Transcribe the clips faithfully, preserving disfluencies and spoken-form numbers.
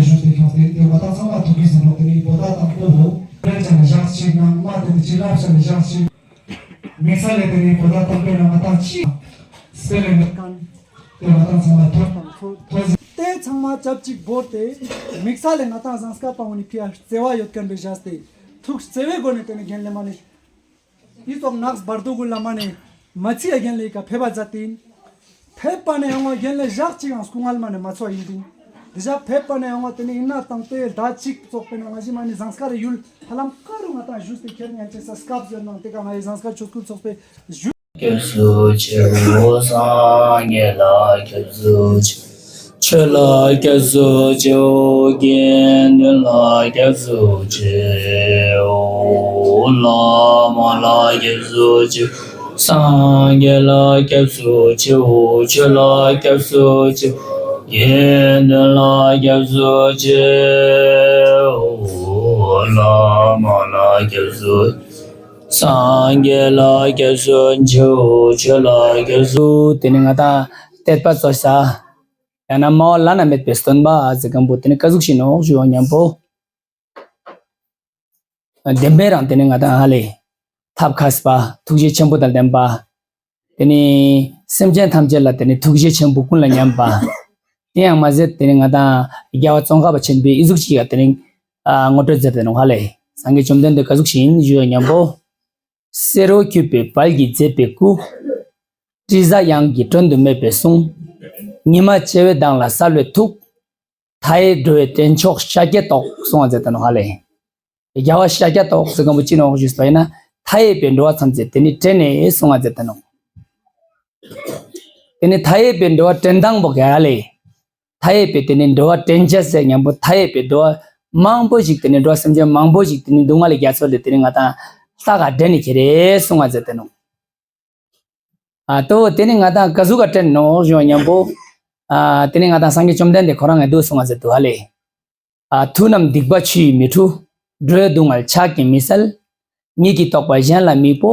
ཞུས་ཏེ་ཁྱོངས་ཏེ་དེ་ང་དང་ཚང་མ་ཐུགས་ཀྱི་ཟིན་རོགས། དེ་ནི་བོད་ཟླ་དང་པོ་བོ་རེ་ཅན་བཞག་ཅིག་ནང་མ་དེ་ནི་ཅི་ལབ་ཅན་བཞག་ཅིག་དམིགས་བསལ་ལས་དེ་ནི་བོད་ཟླ་དང་པོའི་ནང་ང་དང་ཅི་སྤེལ་ལེ་མེད་མཁན་དེ་ང་དང་ཚང་མ་ཐུགས་དང་ཐུགས་ཐུགས་ཟིན། དེ་ཚང་མ་ཅབ་ཅིག་བོར་ཏེ་དམིགས་བསལ་ལས་ང་དང་ཟངས་དཀར་པ་འོ་ནི་ཕི་ཡ་བརྩེ་བ་ཡོད་མཁན་རེ་བཞག་སྟེ་ཐུགས་བརྩེ་བའི་སྒོ་ནས་དེ་ནི་རྒན་ལས་མ་ནི། ཨི་ཙོག་ནགས་བར་དོ་གུ་ལ་མ་ནེ་མ་ཚི་ཡ་རྒན་ལས་ཀ་ཕེབས་པ་མཛད་དེ་ཡིན། ཕེབས་པ་ནས་ཡོང་བ་རྒན་ལས་ཞག་གཅིག་ཡང་སྐུ་ངལ་མ་ནེ་མ་ཚོ་ཡིན་དུ། དེ་ཞག་ཕེབས་པ་ནས་ཡོང་བ་དེ་ནས་ཡིན་ན་དང་དེ་ཟླ་གཅིག་ཙོགས་པའི་ནང་ང་ཞི་མ་ནེ་ཟངས་དཀར་ཡུལ་ཧ་ལམ་ཀ་རུ་ང་དང་བཞུགས་ཏེ་ཁྱེར་ཉན་ཆེ་ས་སྐབས་ཡོད་ནང་དེ་ག་ང་ཡི་ཟངས་དཀར་ཆོས་སྐུལ་ཚོགས་པའི་བཞུགས། སྐྱབས་སུ་མཆིའོ། སངས་རྒྱས་ལ་སྐྱབས་སུ་མཆིའོ། ཆོས་ལ་སྐྱབས་སུ་མཆིའོ། དགེ་འདུན་ལ་སྐྱབས་སུ་མཆིའོ། བླ་མ་ལ་སྐྱབས་སུ་མཆིའོ། སངས་རྒྱས་ལ་སྐྱབས་སུ་མཆིའོ། ཆོས་ལ་སྐྱབས་སུ་མཆིའོ། དགེ་འདུན་ལ་སྐྱབས་སུ་མཆིའོ། བླ་མ་ལ་སྐྱབས་སུ། སངས་རྒྱས་ལ་སྐྱབས་སུ་མཆིའོ། ཆོས་ལ་སྐྱབས་སུ། དེ་ནི་ང་དང་དད་པ་རྩོད་ས། ཡང་ན་སྨྲ་བ་བླ་ན་མེད་པའི་སྟོན་པ་ཟེར་མཁན་པོ་དེ་ནི་ཀ་ཟུག་ཤིག་ནོག་ཞུ་བ་མཉམ་པོ། བདེན་པའི་རང་དེ་ནི་ང་དང་ཧ་ལས་ཐབས་མཁས་པ་ཐུགས་རྗེ་ཆེན་པོ་དང་ལྡན་པ། དེ་ནི་སེམས་ཅན་ཐམས་ཅད་ལ་དེ་ནི་ཐུགས་རྗེ་ཆེན་པོ་ཀུན་ལ་མཉམ་པ། དེ་ཡང་མ་ཟད་དེ་ནི་ང་དང་རྒྱལ་བ་ཙོང་ཁ་པ་ཆེན་པོའི་ཨི་ཟུག་ཅིག་ཡ་དེ་ནི་ཨ་ངོ་སྤྲོད་མཛད་དེ་ནོག་ཧ་ལས། སངས་རྒྱས་བཅོམ་ལྡན་འདས་ཀ་ཟུག་ཤིག་ཡིན་ཞུ་བ་མཉམ་པོ། བསེ་རུ་འཁྱུད་པའི་དཔལ་གྱིས་མཛད་པའི་སྐུ། དྲི་ཟ་དབྱངས་ཀྱི་དྲུང་དུ་སྨྲས་པའི་གསུང་། ཉི་མ་བྱེ་བའི་གདངས་ལ་གསལ་བའི་ཐུགས། མཐའ་ཡས་འགྲོ་བའི་འདྲེན་མཆོག་ཤཱཀྱའི་ཏོག་གསུང་བ་མཛད་དེ་ནོག་ཧ་ལས། རྒྱལ་བ་ཤཱཀྱ་ཏོག་ཟེར་མཁན་པོ་ཅི་ནོག་ཞུས་པ་ཡིན་ན། མཐའ་ཡས་པའི་འགྲོ་བ་ཐམས་ཅད་དེ་ནི་དྲན་ནས་གསུང་བ་མཛད་དེ་ནོག་དེ་ནི་མཐའ་ཡས་པའི་འགྲོ་བ་དྲན་སྟངས་པོ་ག་ལས། མཐའ་ཡས་པའི་དེ་ནི་འགྲོ་བ་དྲན་བྱ་ཟེར་མཁན་པོ་མཐའ་ཡས་པའི་འགྲོ་བ་མང་པོ་ཞིག་དེ་ནི་འགྲོ་བ་སེམས་ཅན་མང་པོ་ཞིག་དེ་ནི་སྡུག་བསྔལ་ལས་རྒྱ་མཚོ་ལས་དེ་ནི་ང་དང་ལྟ་ག་དྲན་ནས་ཁྱེར་རེ་གསུང་བ་མཛད་དེ་ནོག་ཨ་ཏོ་དེ་ནི་ང་དང་ཀ་ཟུག་ག་དྲན་ནོག་ཞུ་བ་མཉམ་པོ། ཨ་དེ་ནི་ང་དང་སངས་རྒྱས་བཅོམ་ལྡན་འདས་ཁོ་རང་ངས་འདུག་གསུང་བ་མཛད་དེ་ནོག་ཧ་ལས། ཨ་མཐུ་རྣམས་སྡིག་པ་ཆུ་ཡིས་མི་འཁྲུ། འགྲོ་བའི་སྡུག་བསྔལ་ཕྱག་གིས་མི་སེལ། ཉིད་ཀྱིས་རྟོགས་པ་གཞན་ལ་མི་སྤོ།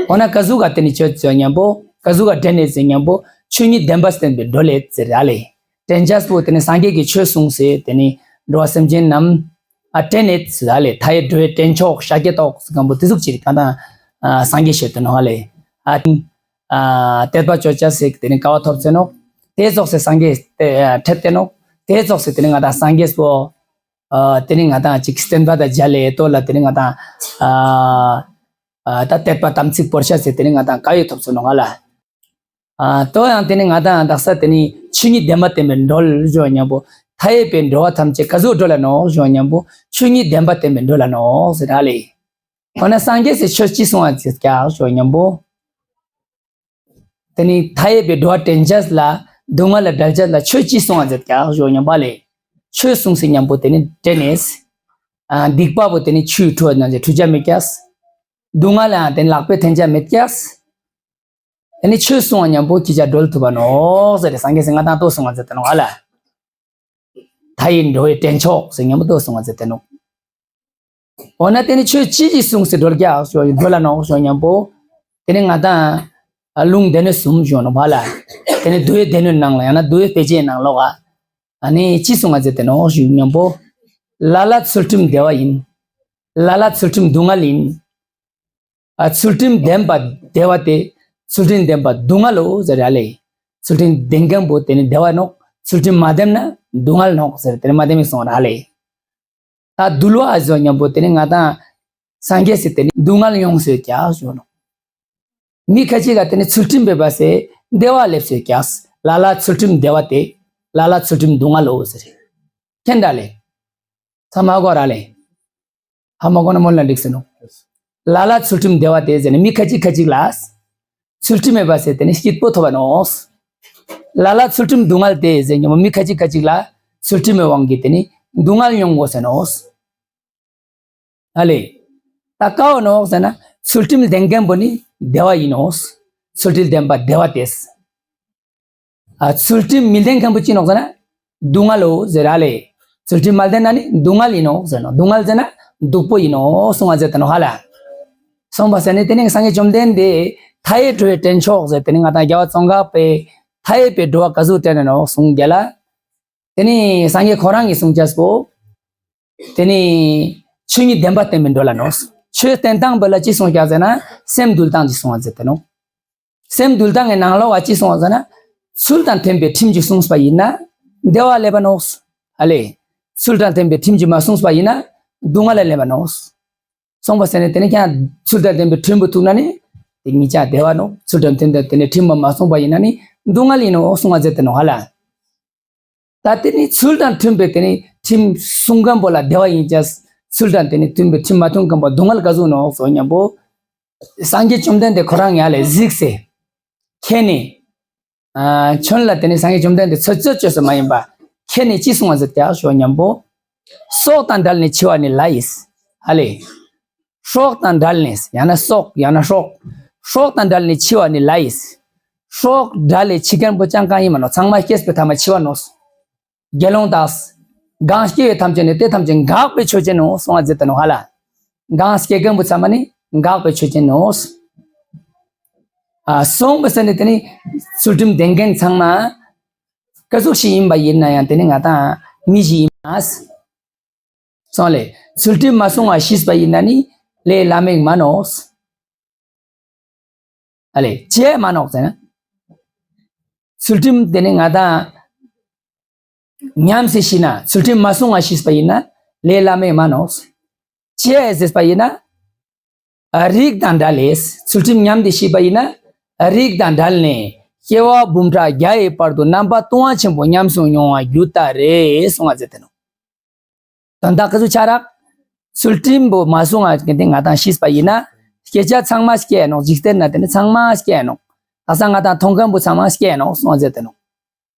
འོ་ན་ཀ་ཟུག་ག་དེ་ནི་ཆོས་ཟེར་མཉམ་པོ་ཀ་ཟུག་ག་དྲན་ནས་ཟེར་མཉམ་པོ་ཆོས་ཉིད་བདེན་པ་བསྟན་པའི་སྒྲོ་ལས་ཟེར་ར་ལས། དྲན་བྱ་པོ་དེ་ནི་སངས་རྒྱས་ཀྱིས་ཆོས་གསུངས་ཟེར་དེ་ནི་འགྲོ་བ་སེམས་ཅན་རྣམས་ཨ་དྲན་ནས་ཟེར་ར་ལས། མཐའ་ཡས་འགྲོ་བའི་དྲན་མཆོག་ཤཱཀྱའི་ཏོག་ཟེར་མཁན་པོ་དེ་ཟུག་ཅིག་གང་དང་ཨ་སངས་རྒྱས་ཤོད་དེ་ནོག་ཧ་ལས། ཨ་ཨ་དད་པ་ཅོ་ཅ་ཟེར་དེ་ནི་དཀའ་བ་ཐོབ་ཟེར་ནོག་དེ་ཙོགས་སེ་སངས་རྒྱས་ཨ་ཁྲེབ་སྟེ་ནོག་དེ་ཙོགས་སེ་དེ་ནི་ང་དང་སངས་རྒྱས་པོ། ཨ་དེ་ནི་ང་དང་ཅིག་བསྟན་པ་དང་མཇལ་ལེ་ལྟོ་ལ་དེ་ནི་ང་དང་ཨ་ཨ་ད་དད་པ་དམ་ཚིག་བོར་ཤ་ཟེར་དེ་ནི་ང་དང་དཀའ་ཡོད་ཐོབ་ཚུལ་ནོ་ང་ལ། ཨ་ལྟོ་ཡང་དེ་ནི་ང་དང་དག་ས་དེ་ནི་ཆོས་ཉིད་བདེན་པ་བསྟན་པའི་འགྲོ་ལ་འཇོག་མཉམ་པོ་མཐའ་ཡས་པའི་འགྲོ་བ་ཐམས་ཅད་ག་ཟུག་འགྲོ་ལ་ནོག་འཇོག་མཉམ་པོ་ཆོས་ཉིད་བདེན་པ་བསྟན་པའི་འགྲོ་ལ་ནོག་ཟེར་ར་ལེ། འོ་ན་སངས་རྒྱས་སི་ཆོས་ཅི་གསུང་བ་ཟེར་ཀྱག་འཇོག་མཉམ་པོ། དེ་ནི་མཐའ་ཡས་པའི་འགྲོ་བ་དྲན་བྱ་ལ་སྡུག་བསྔལ་ལ་བྲལ་བྱ་ལ་ཆོས་ཅི་གསུང་བ་ཟེར་ཀྱག་ཞོ་ཉམས་པ་ལས། ཆོས་གསུང་སི་ཉམས་པོ་དེ་ནི་དྲན་ནས། ཨ་སྡིག་པ་པོ་དེ་ནི་ཆུའི་ཁྲོད་ན་ཟེར་འཁྲུ་བྱ་མེད་ཀྱག་སྡུག་བསྔལ་ལའང་དེ་ནི་ལག་པས་འཐེན་བྱ་མེད་ཀྱག་དེ་ནི་ཆོས་གསུང་བ་ཉམས་པོ་ཁྱི་ཅག་སྒྲོལ་ཐུབ་པ་ནོག་ཟེར་ཏེ་སངས་རྒྱས་སི་ང་དང་ལྟོ་གསུང་བ་ཟེར་ཏེ་ནོག་ཨ་ལ། མཐའ་ཡས་འགྲོ་བའི་དྲན་མཆོག་ཟེར་ཉམས་པོ་ལྟོ་གསུང་བ་ཟེར་ཏེ་ནོག་འོ་ན་དེ་ནི་ཆོས་ཅི་ཞིག་གསུངས་སེ་འགྲོ་རྒྱག་ཞོ་འགྲོ་ལ་ནོག་ཞོ་ཉམས་པོ། དེ་ནི་ང་དང་ལུང་སྡེ་སྣོད་གསུམ་ཞོ་ནོག་བ་ལ། དེ་ནི་འདུལ་བའི་སྡེ་སྣོད་ནང་ལ་ཡང་ན་འདུལ་བའི་དཔེ་ཆའི་ནང་ལོག་ག་ཨ་ནི་ཅི་གསུང་བ་ཟེར་ཏེ་ནོག་ཞུ་ཉམས་པོ། ལ་ལ་ཚུལ་ཁྲིམས་བདེ་བ་ཡིན། ལ་ལ་ཚུལ་ཁྲིམས་སྡུག་བསྔལ་ཡིན། ཨ་ཚུལ་ཁྲིམས་ལྡན་པ་བདེ་བ་སྟེ། ཚུལ་ཁྲིམས་ལྡན་པ་སྡུག་བསྔལ་ལོ་ཟེར་ར་ལེ། ཚུལ་ཁྲིམས་ལྡན་མཁན་པོ་དེ་ནི་བདེ་བ་ནོག་ཚུལ་ཁྲིམས་མ་ལྡན་ན་སྡུག་བསྔལ་ནོག་ཟེར་དེ་ནི་མ་ལྡན་མི་གསུང་ར་ལེ། ད་འདུལ་བ་ཨ་ཟོ་ཉམས་པོ་དེ་ནི་ང་དང་སངས་རྒྱས་སི་དེ་ནི་སྡུག་བསྔལ་མྱོང་སོད་ཀྱག་ཞོ་ནོག་མི་ཁ་ཅིག་ག་དེ་ནི་ཚུལ་ཁྲིམས་མེད་པ་སེ་བདེ་བ་སླེབས་སོད་ཀྱག་ལ་ལ་ཚུལ་ཁྲིམས་བདེ་བ་སྟེ། ལ་ལ་ཚུལ་ཁྲིམས་སྡུག་བསྔལ་ལོ་ཟེར། མཁྱེན་དྲ་ལེ། ཚ་མ་གོ་ར་ལེ། ཧ་མ་གོ་ན་མོལ་ན་འགྲིག་ཟེར་ནོ། ལ་ལ་ཚུལ་ཁྲིམས་བདེ་བ་སྟེ་ཟེར་ནི་མི་ཁ་ཅིག་ཁ་ཅིག་ལ། ཚུལ་ཁྲིམས་མེད་པ་སེ་དེ་ནི་སྐྱིད་པོ་ཐོབ་པ་ནོག་ལ་ལ་ཚུལ་ཁྲིམས་སྡུག་བསྔལ་སྟེ་ཟེར་ནི་མི་ཁ་ཅིག་ཁ་ཅིག་ལ་ཚུལ་ཁྲིམས་མེད་དབང་གིས་དེ་ནི་སྡུག་བསྔལ་མྱོང་དགོས་ཟེར་ནོག་ཨ་ལེ། ད་ཀ་བ་ནོག་ཟེར་ན་ཚུལ་ཁྲིམས་ལྡན་མཁན་པོ་ནི་བདེ་བ་ཡིན་ནོག་ཚུལ་ཁྲིམས་ལྡན་པ་བདེ་བ་སྟེ། ཨ་ཚུལ་ཁྲིམས་མི་ལྡན་མཁན་པོ་ཅི་ནོག་ཟེར་ན། སྡུག་བསྔལ་ལོ་ཟེར་ར་ལེ། ཚུལ་ཁྲིམས་མ་ལྡན་ན་ནི་སྡུག་བསྔལ་ཡིན་ནོག་ཟེར་ནོ། སྡུག་བསྔལ་ཟེར་ན་སྡུག་པོ་ཡིན་ནོག་གསུང་བ་ཟེར་ཏེ་ནོག་ཧ་ལ། གསུངས་པ་ཟེར་ནི་དེ་ནི་སངས་རྒྱས་བཅོམ་ལྡན་འདས་མཐའ་ཡས་འགྲོ་བའི་དྲན་མཆོག་ཟེར་དེ་ནི་ང་དང་རྒྱལ་བ་ཙོང་ཁ་པས་མཐའ་ཡས་པའི་འགྲོ་བ་ག་ཟུག་དྲན་ནོག་གསུངས་རྒྱ་ལ། དེ་ནི་སངས་རྒྱས་ཁོ་རང་གིས་གསུངས་ཅེས་པོ། དེ་ནི་ཆོས་ཉིད་བདེན་པ་བསྟན་པའི་འགྲོ་ལ་ནོག། ཆོས་བསྟན་སྟངས་པོ་ལ་ཅི་གསུངས་ཀྱག་ཟེར་ན་སེམས་འདུལ་སྟངས་ཅི་གསུངས་པ་ཟེར་ཏེ་ནོག། སེམས་འདུལ་སྟངས་ཀྱི་ནང་ལོགས་ལ་ཅི་གསུངས་པ་ཟེར་ན། ཚུལ་དང་མཐུན་པའི་ཁྲིམས་ཀྱིས་བསྲུངས་པ་ཡིན་ན་བདེ་བ་ལེན་པ་ནོག། ཨ་ལེ། ཚུལ་དང་མཐུན་པའི་ཁྲིམས་ཀྱིས་མ་བསྲུངས་པ་ཡིན་ན་སྡུག་བསྔལ་ལ་ལེན་པ་ནོག། གསུངས་པ་ཟེར་ནས་དེ་ནི་ཀྱང་ཚུལ་དང་ལྡན་པའི་ཁྲིམས་པོ་ཐུག་ན་ནི་དེ་ཉིད་ཀྱང་བདེ་བ་ནོག། ཚུལ་དང་མཐུན་པའི་དེ་ནི་ཁྲིམས་པོ་མ་བསྲུངས་པ་ཡིན་ན་ནི་སྡུག་བསྔལ་ཡིན་ནོག་གསུངས་པ་ཟེར་ཏེ་ནོག་ཧ་ལ། ད་དེ་ནི་ཚུལ་དང་མཐུན་པའི་དེ་ནི་ཁྲིམས་སྲུང་མཁན་པོ་ལ་བདེ་བ་ཡིན་ཀྱང་ཚུལ་དང་དེ་ནི་མཐུན་པའི་ཁྲིམས་མ་མཐུན་མཁན་པོ་སྡུག་བསྔལ་ག་ཟུག་ནོག་ཟེར་སྙམ་པོ། སངས་རྒྱས་བཅོམ་ལྡན་འདས་ཁོ་རང་ཡ་ལས་གཟིགས་སེ། ཁྱེད་ནི། ཨ། ཁྱོད་ལ་དེ་ནི་སངས་རྒྱས་བཅོམ་ལྡན་འདས་ཚོད་ཚོད་བཅོས་སུ་མ་ཡིན་པ། ཁྱེད་ནི་ཅི་གསུང་བ་ཟེར་ཀྱག་ཞུ་སྙམ་པོ། སྲོག་དང་བྲལ་ནས་འཆི་བ་ནི་ལ་ཡིས། ཨ་ལེ། སྲོག་དང་བྲལ་ནས་ཡང་ན་སྲོག་ཡང་ན་སྲོག་སྲོག་དང་བྲལ་ནས་འཆི་བ་ནི་ལ་ཡིས། སྲོག་བྲལ་ལས་འཆི་མཁན་པོ་ཅང་གང་ཡིན་མ་ནོག། ཚང་མ་སྐྱེས་པའི་ཐ་མ་འཆི་བ་ནོག། དགེ་སློང་དག། གང་སྐྱེ་བོ་ཐམས་ཅད་ནི་དེ་ཐམས་ཅད་འགག་པའི་ཆོས་ཅན་ནོ་གསུང་བ་མཛད་དེ་ནོ་ཧ་ལ། གང་སྐྱེ་མཁན་པོ་ཚང་མ་ནི་འགག་པའི་ཆོས་ཅན་ནོ། ཨ། གསུངས་པ་ཟེར་ནས་དེ་ནི་ཚུལ་ཁྲིམས་ལྡན་མཁན་ཚང་མ་ག་ཟུག་ཞིག་ཡིན་པ་ཡིན་ན་ཡང་དེ་ནི་ང་དང་མི་ཞིག་ཡིན་མ། སོང་ལེ། ཚུལ་ཁྲིམས་མ་སྲུང་བ་ཤེས་པ་ཡིན་ན་ནི་ལས་བླ་མེད་མ་ནོག། ཨ་ལེ། ཅི་ཡང་མ་ནོག་ཟེར་ན། ཚུལ་ཁྲིམས་དེ་ནི་ང་དང་ཉམས་སུ་ཤེས་ན་ཚུལ་ཁྲིམས་མ་སྲུང་བ་ཤེས་པ་ཡིན་ན་ལས་བླ་མེད་མ་ནོག། ཅི་ཡང་ཟེར་པ་ཡིན་ན། རིགས་དང་འདྲ་ལས་ཚུལ་ཁྲིམས་ཉམས་ཏེ་ཤེས་པ་ཡིན་ན། རིགས་དང་འདྲ་ལས་སྐྱེ་བ་འབུམ་ཕྲག་བརྒྱ་ཡི་བར་དུ་རྣམ་པ་ལྟུང་བ་ཆེན་པོ་ཉམས་སུ་མྱོང་བ་རྒྱུ་ལྟར་རེད་གསུང་བ་མཛད་དེ་ནོ། དོན་དག་ག་ཚོད་ཆ་རག། ཚུལ་ཁྲིམས་པོ་མ་སྲུང་བ་དེ་ང་དང་ཤེས་པ་ཡིན་ན། སྐད་ཆ་ཚང་མ་སྐྱེ་ནོག། འཇིག་རྟེན་ན་དེ་ནི་ཚང་མ་སྐྱེ་ནོག། ལྷག་བསམ་ང་དང་མཐོང་མཁན་པོ་ཚང་མ་སྐྱེ་ནོག་གསུང་བ་མཛད་དེ་ནོ།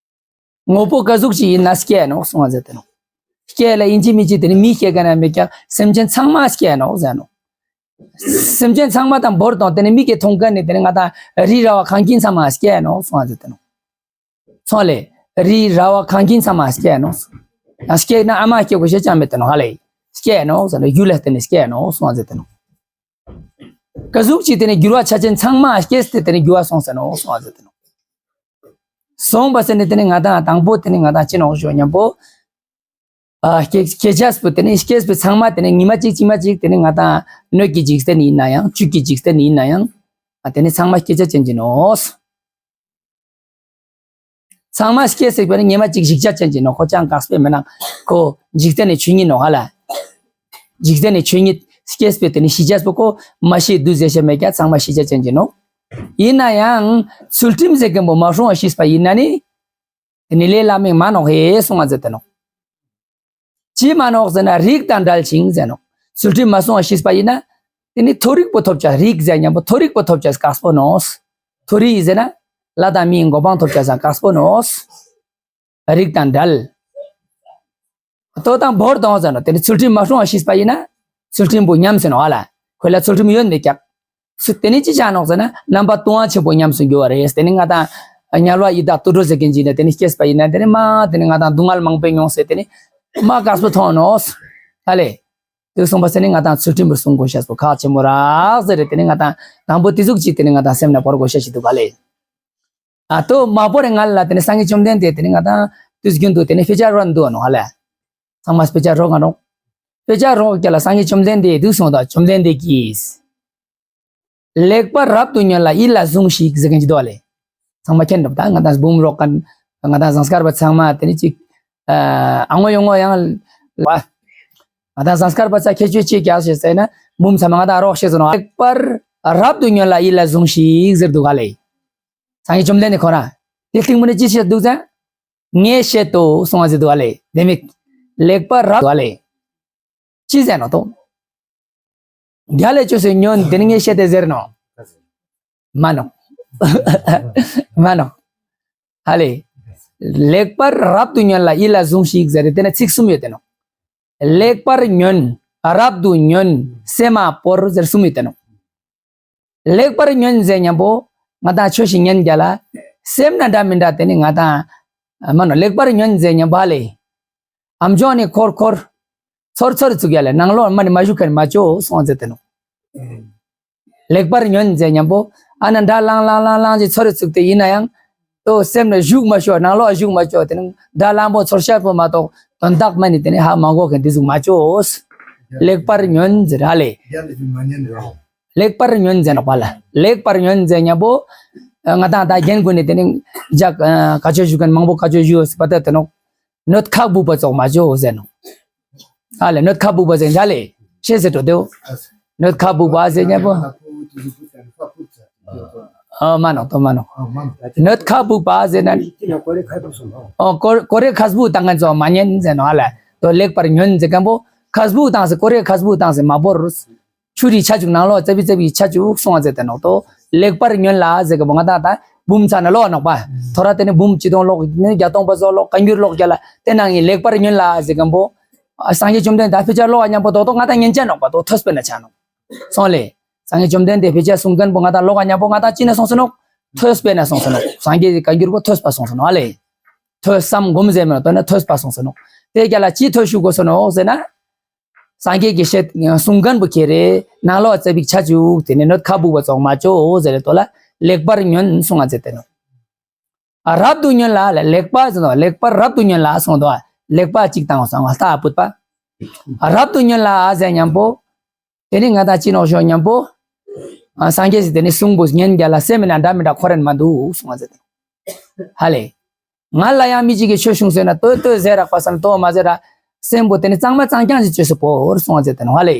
དངོས་པོ་ག་ཟུག་ཅིག་ཡིན་ན་སྐྱེ་ནོག་གསུང་བ་མཛད་དེ་ནོ། སྐྱེ་ལ་ཡིན་གཅིག་མིན་གཅིག་དེ་ནི་མི་སྐྱེ་ག་ན་མི་སྐྱེ་སེམས་ཅན་ཚང་མ་སྐྱེ་ནོག་ཟེར་ནོ། སེམས་ཅན་ཚང་མ་དང་བོར་དང་དེ་ནི་མི་སྐྱེ་མཐོང་མཁན་ནི་དེ་ནི་ང་དང་རི་ར་བ་གངས་ཅན་ཚང་མ་སྐྱེ་ནོག་གསུང་བ་མཛད་དེ་ནོ། ཚོང་ལས། རི་ར་བ་གངས་ཅན་ཚང་མ་སྐྱེ་ནོག། ཡང་སྐྱེ་ན་ཨ་མ་སྐྱེ་དགོས་ཤེས་ཅང་མེད་དེ་ནོ་ཧ་ལེ། སྐྱེ་ནོག་ཟེར་ན་རྒྱུ་ལས་བརྟེན་ནས་སྐྱེ་ནོག་གསུང་བ་མཛད་དེ་ནོ། ག་ཟུག་ཅིག་དེ་ནི་འགྱུར་བ་ཆ་ཅན་ཚང་མ་སྐྱེས་ཏེ་དེ་ནི་འགྱུར་བ་སོང་ཟེར་ནོ་གསུང་བ་མཛད་དེ་ནོ། སོང་བ་ཟེར་ནས་དེ་ནི་ང་དང་དང་པོ་དེ་ནི་ང་དང་ཅི་ནོག་ཞུ་སྙམ་པོ། ཨ། སྐྱེ་སྐྱེ་ཆས་པོ་དེ་ནི་སྐྱེས་པའི་ཚང་མ་དེ་ནི་ཉི་མ་གཅིག་གཅིག་མ་གཅིག་དེ་ནི་ང་དང་སྣོད་ཀྱི་འཇིག་རྟེན་ཡིན་ན་ཡང་བཅུད་ཀྱི་འཇིག་རྟེན་ཡིན་ན་ཡང་། ཨ། དེ་ནི་ཚང་མ་སྐྱེ་ཆ་ཅན་གྱི་ནོ། ཚང་མ་སྐྱེ་སྲིད་པ་ནི་ཉི་མ་གཅིག་ཞིག་ཆ་ཅན་གྱི་ནོ། ཁོ་ཅང་དཀགས་པས་མེད་ན་ཁོ་འཇིག་རྟེན་ནི་ཆོས་ཉིད་ནོ་ཧ་ལ། འཇིག་རྟེན་ནི་ཆོས་ཉིད་སྐྱེས་པའི་དེ་ནི་ཤི་ཆས་པོ་ཁོ་མ་ཤི་དུས་ཟེར་ཤེས་མེད་ཀྱང་ཚང་མ་ཤི་ཆ་ཅན་གྱི་ནོ། ཡིན་ན་ཡང་ཚུལ་ཁྲིམས་ཟེར་མཁན་པོ་མ་སྲུང་བ་ཤེས་པ་ཡིན་ན་ནི། དེ་ནི་ལས་བླ་མེད་མ་ནོག་ཧེ་གསུང་བ་མཛད་དེ་ནོ། ཅི་མ་ནོག་ཟེར་ན་རིགས་དང་འབྲེལ་ཞིང་ཟེར་ནོ། ཚུལ་ཁྲིམས་མ་སྲུང་བ་ཤེས་པ་ཡིན་ན། དེ་ནི་མཐོ་རིས་པོ་ཐོབ་ཆ་རིགས་ཟེར་མཁན་པོ་མཐོ་རིས་པོ་ཐོབ་ཆ་དཀགས་པོ་ནོག། མཐོ་རིས་ཟེར་ན། ལྷ་དང་མིའི་གོ་འཕང་ཐོབ་ཆ་དཀགས་པོ་ནོག། རིགས་དང་འབྲེལ། ལྟོ་དང་བོར་དང་ཟེར་ནོ། དེ་ནི་ཚུལ་ཁྲིམས་མ་སྲུང་བ་ཤེས་པ་ཡིན་ན། ཚུལ་ཁྲིམས་པོ་ཉམས་ཟེར་ནོ་ཧ་ལ། ཁོ་ལ་ཚུལ་ཁྲིམས་ཡོད་མེད་ཀྱང་། སུ་དེ་ནི་ཅི་ཆ་ནོག་ཟེར་ན་རྣམ་པ་ལྟུང་བ་ཆེན་པོ་ཉམས་སུ་འགྱུར་བ་རེད། དེ་ནི་ང་དང་དམྱལ་བ་ཡི་དྭགས་དུད་འགྲོ་ཟེར་མཁན་ཅིག་ནས་དེ་ནི་སྐྱེས་པ་ཡིན་ན་དེ་ནི་མ་དེ་ནི་ང་དང་སྡུག་བསྔལ་མང་པོ་མྱོང་ཟེར་དེ་ནི་མ་དཀགས་པོ་མཐོང་ནོག་ཧ་ལེ། དེ་གསུངས་པ་ཟེར་ནི་ང་དང་ཚུལ་ཁྲིམས་པོ་སྲུང་དགོས་ཤེས་པོ་ཁག་ཆེན་པོ་རག་ཟེར་རེད། དེ་ནི་ང་དང་དང་པོ་དེ་ཟུག་ཅིག་དེ་ནི་ང་དང་སེམས་ལ་བོར་དགོས་ཤེས་ཤིག་འདུག་ག་ལེ། ཨ་ཏོ་མ་པོ་རེ་ང་ལ་དེ་ནི་སངས་རྒྱས་བཅོམ་ལྡན་འདས་དེ་ནི་ང་དང་དུས་རྒྱུན་དུ་དེ་ནི་དཔེ་ཆ་རོ་འདུག་ནོ་ཧ་ལེ། ཚང་མ་དཔེ་ཆ་རོ་ག་ནོ། དཔེ་ཆ་རོ་ག་ལ་སངས་རྒྱས་བཅོམ་ལྡན་འདས་དུས་སོང་དང་བཅོམ་ལྡན་འདས་ཀྱིས། ལེགས་པར་རབ་ཏུ་ཉོན་ལ་ཡིད་ལ་ཟུངས་ཤིག་ཟེར་མཁན་ཅིག་འདུག་ལེ། ཚང་མ་མཁྱེན་འདུག་ད་ང་དང་འབུམ་རོགས་མཁན་ང་དང་ཟངས་དཀར་པ་ཚང་མ་དེ་ནི་ཅིག་ཨ་ངོ་ཡོང་ངོ་ཡང་ང་དང་ཟངས་དཀར་པ་ཚ་ཁྱད་ཆོས་ཅིག་རྒྱག་ཤེས་ཟེར་ན་འབུམ་ཚང་མ་ང་དང་རོགས་ཤེས་སོང་ལེགས་པར་རབ་ཏུ་ཉོན་ལ་ཡིད་ལ་ཟུངས་ཤིག་ཟེར་འདུག་ག་ལེ། སངས་རྒྱས་བཅོམ་ལྡན་འདས་ཁོ་རང་དེ་སྟེང་མོ་ནས་ཅི་བཤད་འདུག་ཟེར། ངས་བཤད་དོ་གསུང་བ་ཟེར་འདུག་ག་ལེ། དེ་མིག་ལེགས་པར་རབ་འདུག་ག་ལེ། ཅི་ཟེར་ནོ་ཏོ། རྒྱ་ལས་བཅོས་སུ་ཉོན་དེ་ནི་ངས་བཤད་དེ་ཟེར་ནོ། མ་ནོ། མ་ནོ། ཧ་ལེ། ལེགས་པར་རབ་ཏུ་ཉོན་ལ་ཡིད་ལ་ཟུངས་ཤིག་ཟེར་དེ་ན་ཚིག་གསུམ་ཡོད་དེ་ནོ། ལེགས་པར་ཉོན། རབ་ཏུ་ཉོན། སེམས་མ་བོར་ཟེར་གསུམ་ཡོད་དེ་ནོ། ལེགས་པར་ཉོན་ཟེར་མཁན་པོ་ང་དང་ཆོས་ཤིག་ཉན་རྒྱ་ལ་སེམས་ན་འདྲ་མི་འདྲ་དེ་ནི་ང་དང་མ་ནོ་ལེགས་པར་ཉོན་ཟེར་མཁན་པ་ལེ། ཨམ་ཅོག་ནི་འཁོར་འཁོར། ཚོར་ཚོར་བཙུགས་ཡ་ལེ་ནང་ལོགས་མ་ནི་མ་བཞུགས་མཁན་མ་ཅོ་གསུང་ཟེར་དེ་ནོ། ལེགས་པར་ཉོན་ཟེར་མཁན་པོ་ཨ་ན་འདྲ་ལང་ལང་ལང་ལང་ཅིག་ཚོར་བཙུགས་ཏེ་ཡིན་ན་ཡང་ ཏོ་སེམས་ལ་ཞུགས་མ་ཤོག་ནང་ལོགས་ཞུགས་མ་ཤོག་དེ་ནི་ད་གླང་པོ་ཚོར་ཤར་པོ་མ་གཏོགས་དོན་དག་མ་ནི་དེ་ནི་ཧ་མ་གོ་མཁན་དེ་ཟུག་མ་བྱོས། ལེགས་པར་ཉོན་ཟེར་ཧ་ལེ། རྒྱ་ལ་ཞུགས་མ་ཉན་རོགས། ལེགས་པར་ཉོན་ཟེར་ནོག་པ་ལ། ལེགས་པར་ཉོན་ཟེར་མཉམ་པོ། ང་དང་ད་རྒན་ཀུན་ནི་དེ་ནི་ཇག་ཀ་ཆོས་ཞུ་མཁན་མང་པོ་ཀ་ཆོས་ཞུ་ཡོད་པ་ད་དེ་ནོག་གནོད་ཁག་སྦུག་པ་ཙོགས་མ་བྱོས་ཟེར་ནོག་ཨ་ལེ་གནོད་ཁག་སྦུག་པ་ཟེར་འཇག་ལེ། ཤེས་ཟེར་འགྲོ་དེའོ། གནོད་ཁག་སྦུག་པ་ཟེར་མཉམ་པོ། ཨ་མ་ནོག་ཏོ་མ་ནོག་གནོད་ཁག་སྦུག་པ་ཟེར་ན། ཨོ་ཀོ་རེ་ཁག་སྦུག་བཏང་མཁན་ཙོགས་མ་ཉན་ཟེར་ནོག་ཨ་ལེ། ཏོ་ལེགས་པར་ཉོན་ཟེར་མཁན་པོ་ཁག་སྦུག་བཏང་ཟེར་ཀོ་རེ་ཁག་སྦུག་བཏང་ཟེར་མ་བོར། ཆུ་རིས་ཆ་བཅུག་ནང་ལོགས་རྩ་བི་རྩ་བི་ཆ་བཅུག་གསུང་བ་ཟེར་ཏེ་ནོག་ཏོ། ལེགས་པར་ཉོན་ལ་ཟེར་གི་བོ་ང་དང་ད་འབུམ་ཚ་ན་ཀློག་ནོག་པ། ཐོ་ར་དེ་ནི་འབུམ་ཆིག་སྟོང་ཀློག་ནི་བརྒྱ་སྟོང་པ་ཙོགས་ཀློག་བཀའ་འགྱུར་ཀློག་རྒྱ་ལ་དེ་ནང་ཡིན་ལེགས་པར་ཉོན་ལ་ཟེར་གི་བོ། ཨ་སངས་རྒྱས་བཅོམ་ལྡན་འདས་ཕལ་ཆེར་ཀློག་ཉམ་པོ་ཏོག་ཏོག་ང་དང་ཉན་ཆ་ནོག་པ་ཏོ་ཐོས་པས་ན་ཆ་ནོག་སོང་ལེ། སངས་རྒྱས་བཅོམ་ལྡན་འདས་ཕལ་ཆེར་གསུང་མཁན་པོ་ང་དང་ཀློག་ཉམ་པོ་ང་དང་ཅི་ན་སོང་སོ་ནོག་ཐོས་པས་ན་སོང་སོ་ནོག་སངས་རྒྱས་ཀྱི་བཀའ་འགྱུར་པོ་ཐོས་པ་སོང་སོ་ནོག་ཨ་ལེ། ཐོས་བསམ་སྒོམ་ཟེར་མི་ནོག་ཏོ་ན་ཐོས་པ་སོང་སོ་ནོག་དེ་རྒྱ་ལ་ཅི་ཐོས་ཞུ་དགོས་སོ་ནོག་ཟེར་ན། སངས་རྒྱས་ཀྱི་བཤད་གསུང་མཁན་པོ་ཁྱེད་རེ་ནང་ལོགས་རྩ་བིག་ཆ་བཅུག་དེ་ནས་གནོད་ཁག་སྦུག་པ་ཙོགས་མ་བྱོས་ཟེར་ཏོ་ལ་ལེགས་པར་ཉོན་གསུང་ང་ཟེར་ཏེ་ནོ། ཨ་རབ་ཏུ་ཉོན་ལ་ལ་ལེགས་པ་ཟེར་ནོ་ལེགས་པར་རབ་ཏུ་ཉོན་ལ་གསུང་དོ། ལེགས་པ་གཅིག་བཏང་སོང་ལྟ་བུད་པ། ཨ་རབ་ཏུ་ཉོན་ལ་ཟེར་མཉམ་པོ། དེ་ནི་ང་དང་ཅི་ནོག་ཞོ་མཉམ་པོ། ཨ་སངས་རྒྱས་སི་དེ་ནི་གསུང་པོ་ཉན་རྒྱ་ལ་སེམས་མི་ན་འདྲ་མི་འདྲ་ཁོ་རན་མ་འདུག་གསུང་ང་ཟེར་ཏེ། ཧ་ལེ། ང་ལ་ཡང་མི་གཅིག་གིས་ཆོས་གསུངས་ཟེར་ན་ལྟོས་ལྟོས་ཟེར་རག་པ་སམ་ལྟོས་མ་ཟེར་ར། སེམས་པོ་དེ་ནི་གཙང་མ་གཙང་རྐྱང་ཞིག་བཅོས་སུ་བོར་གསུང་བ་ཟེར་དེ་ནོ་ཧ་ལེ།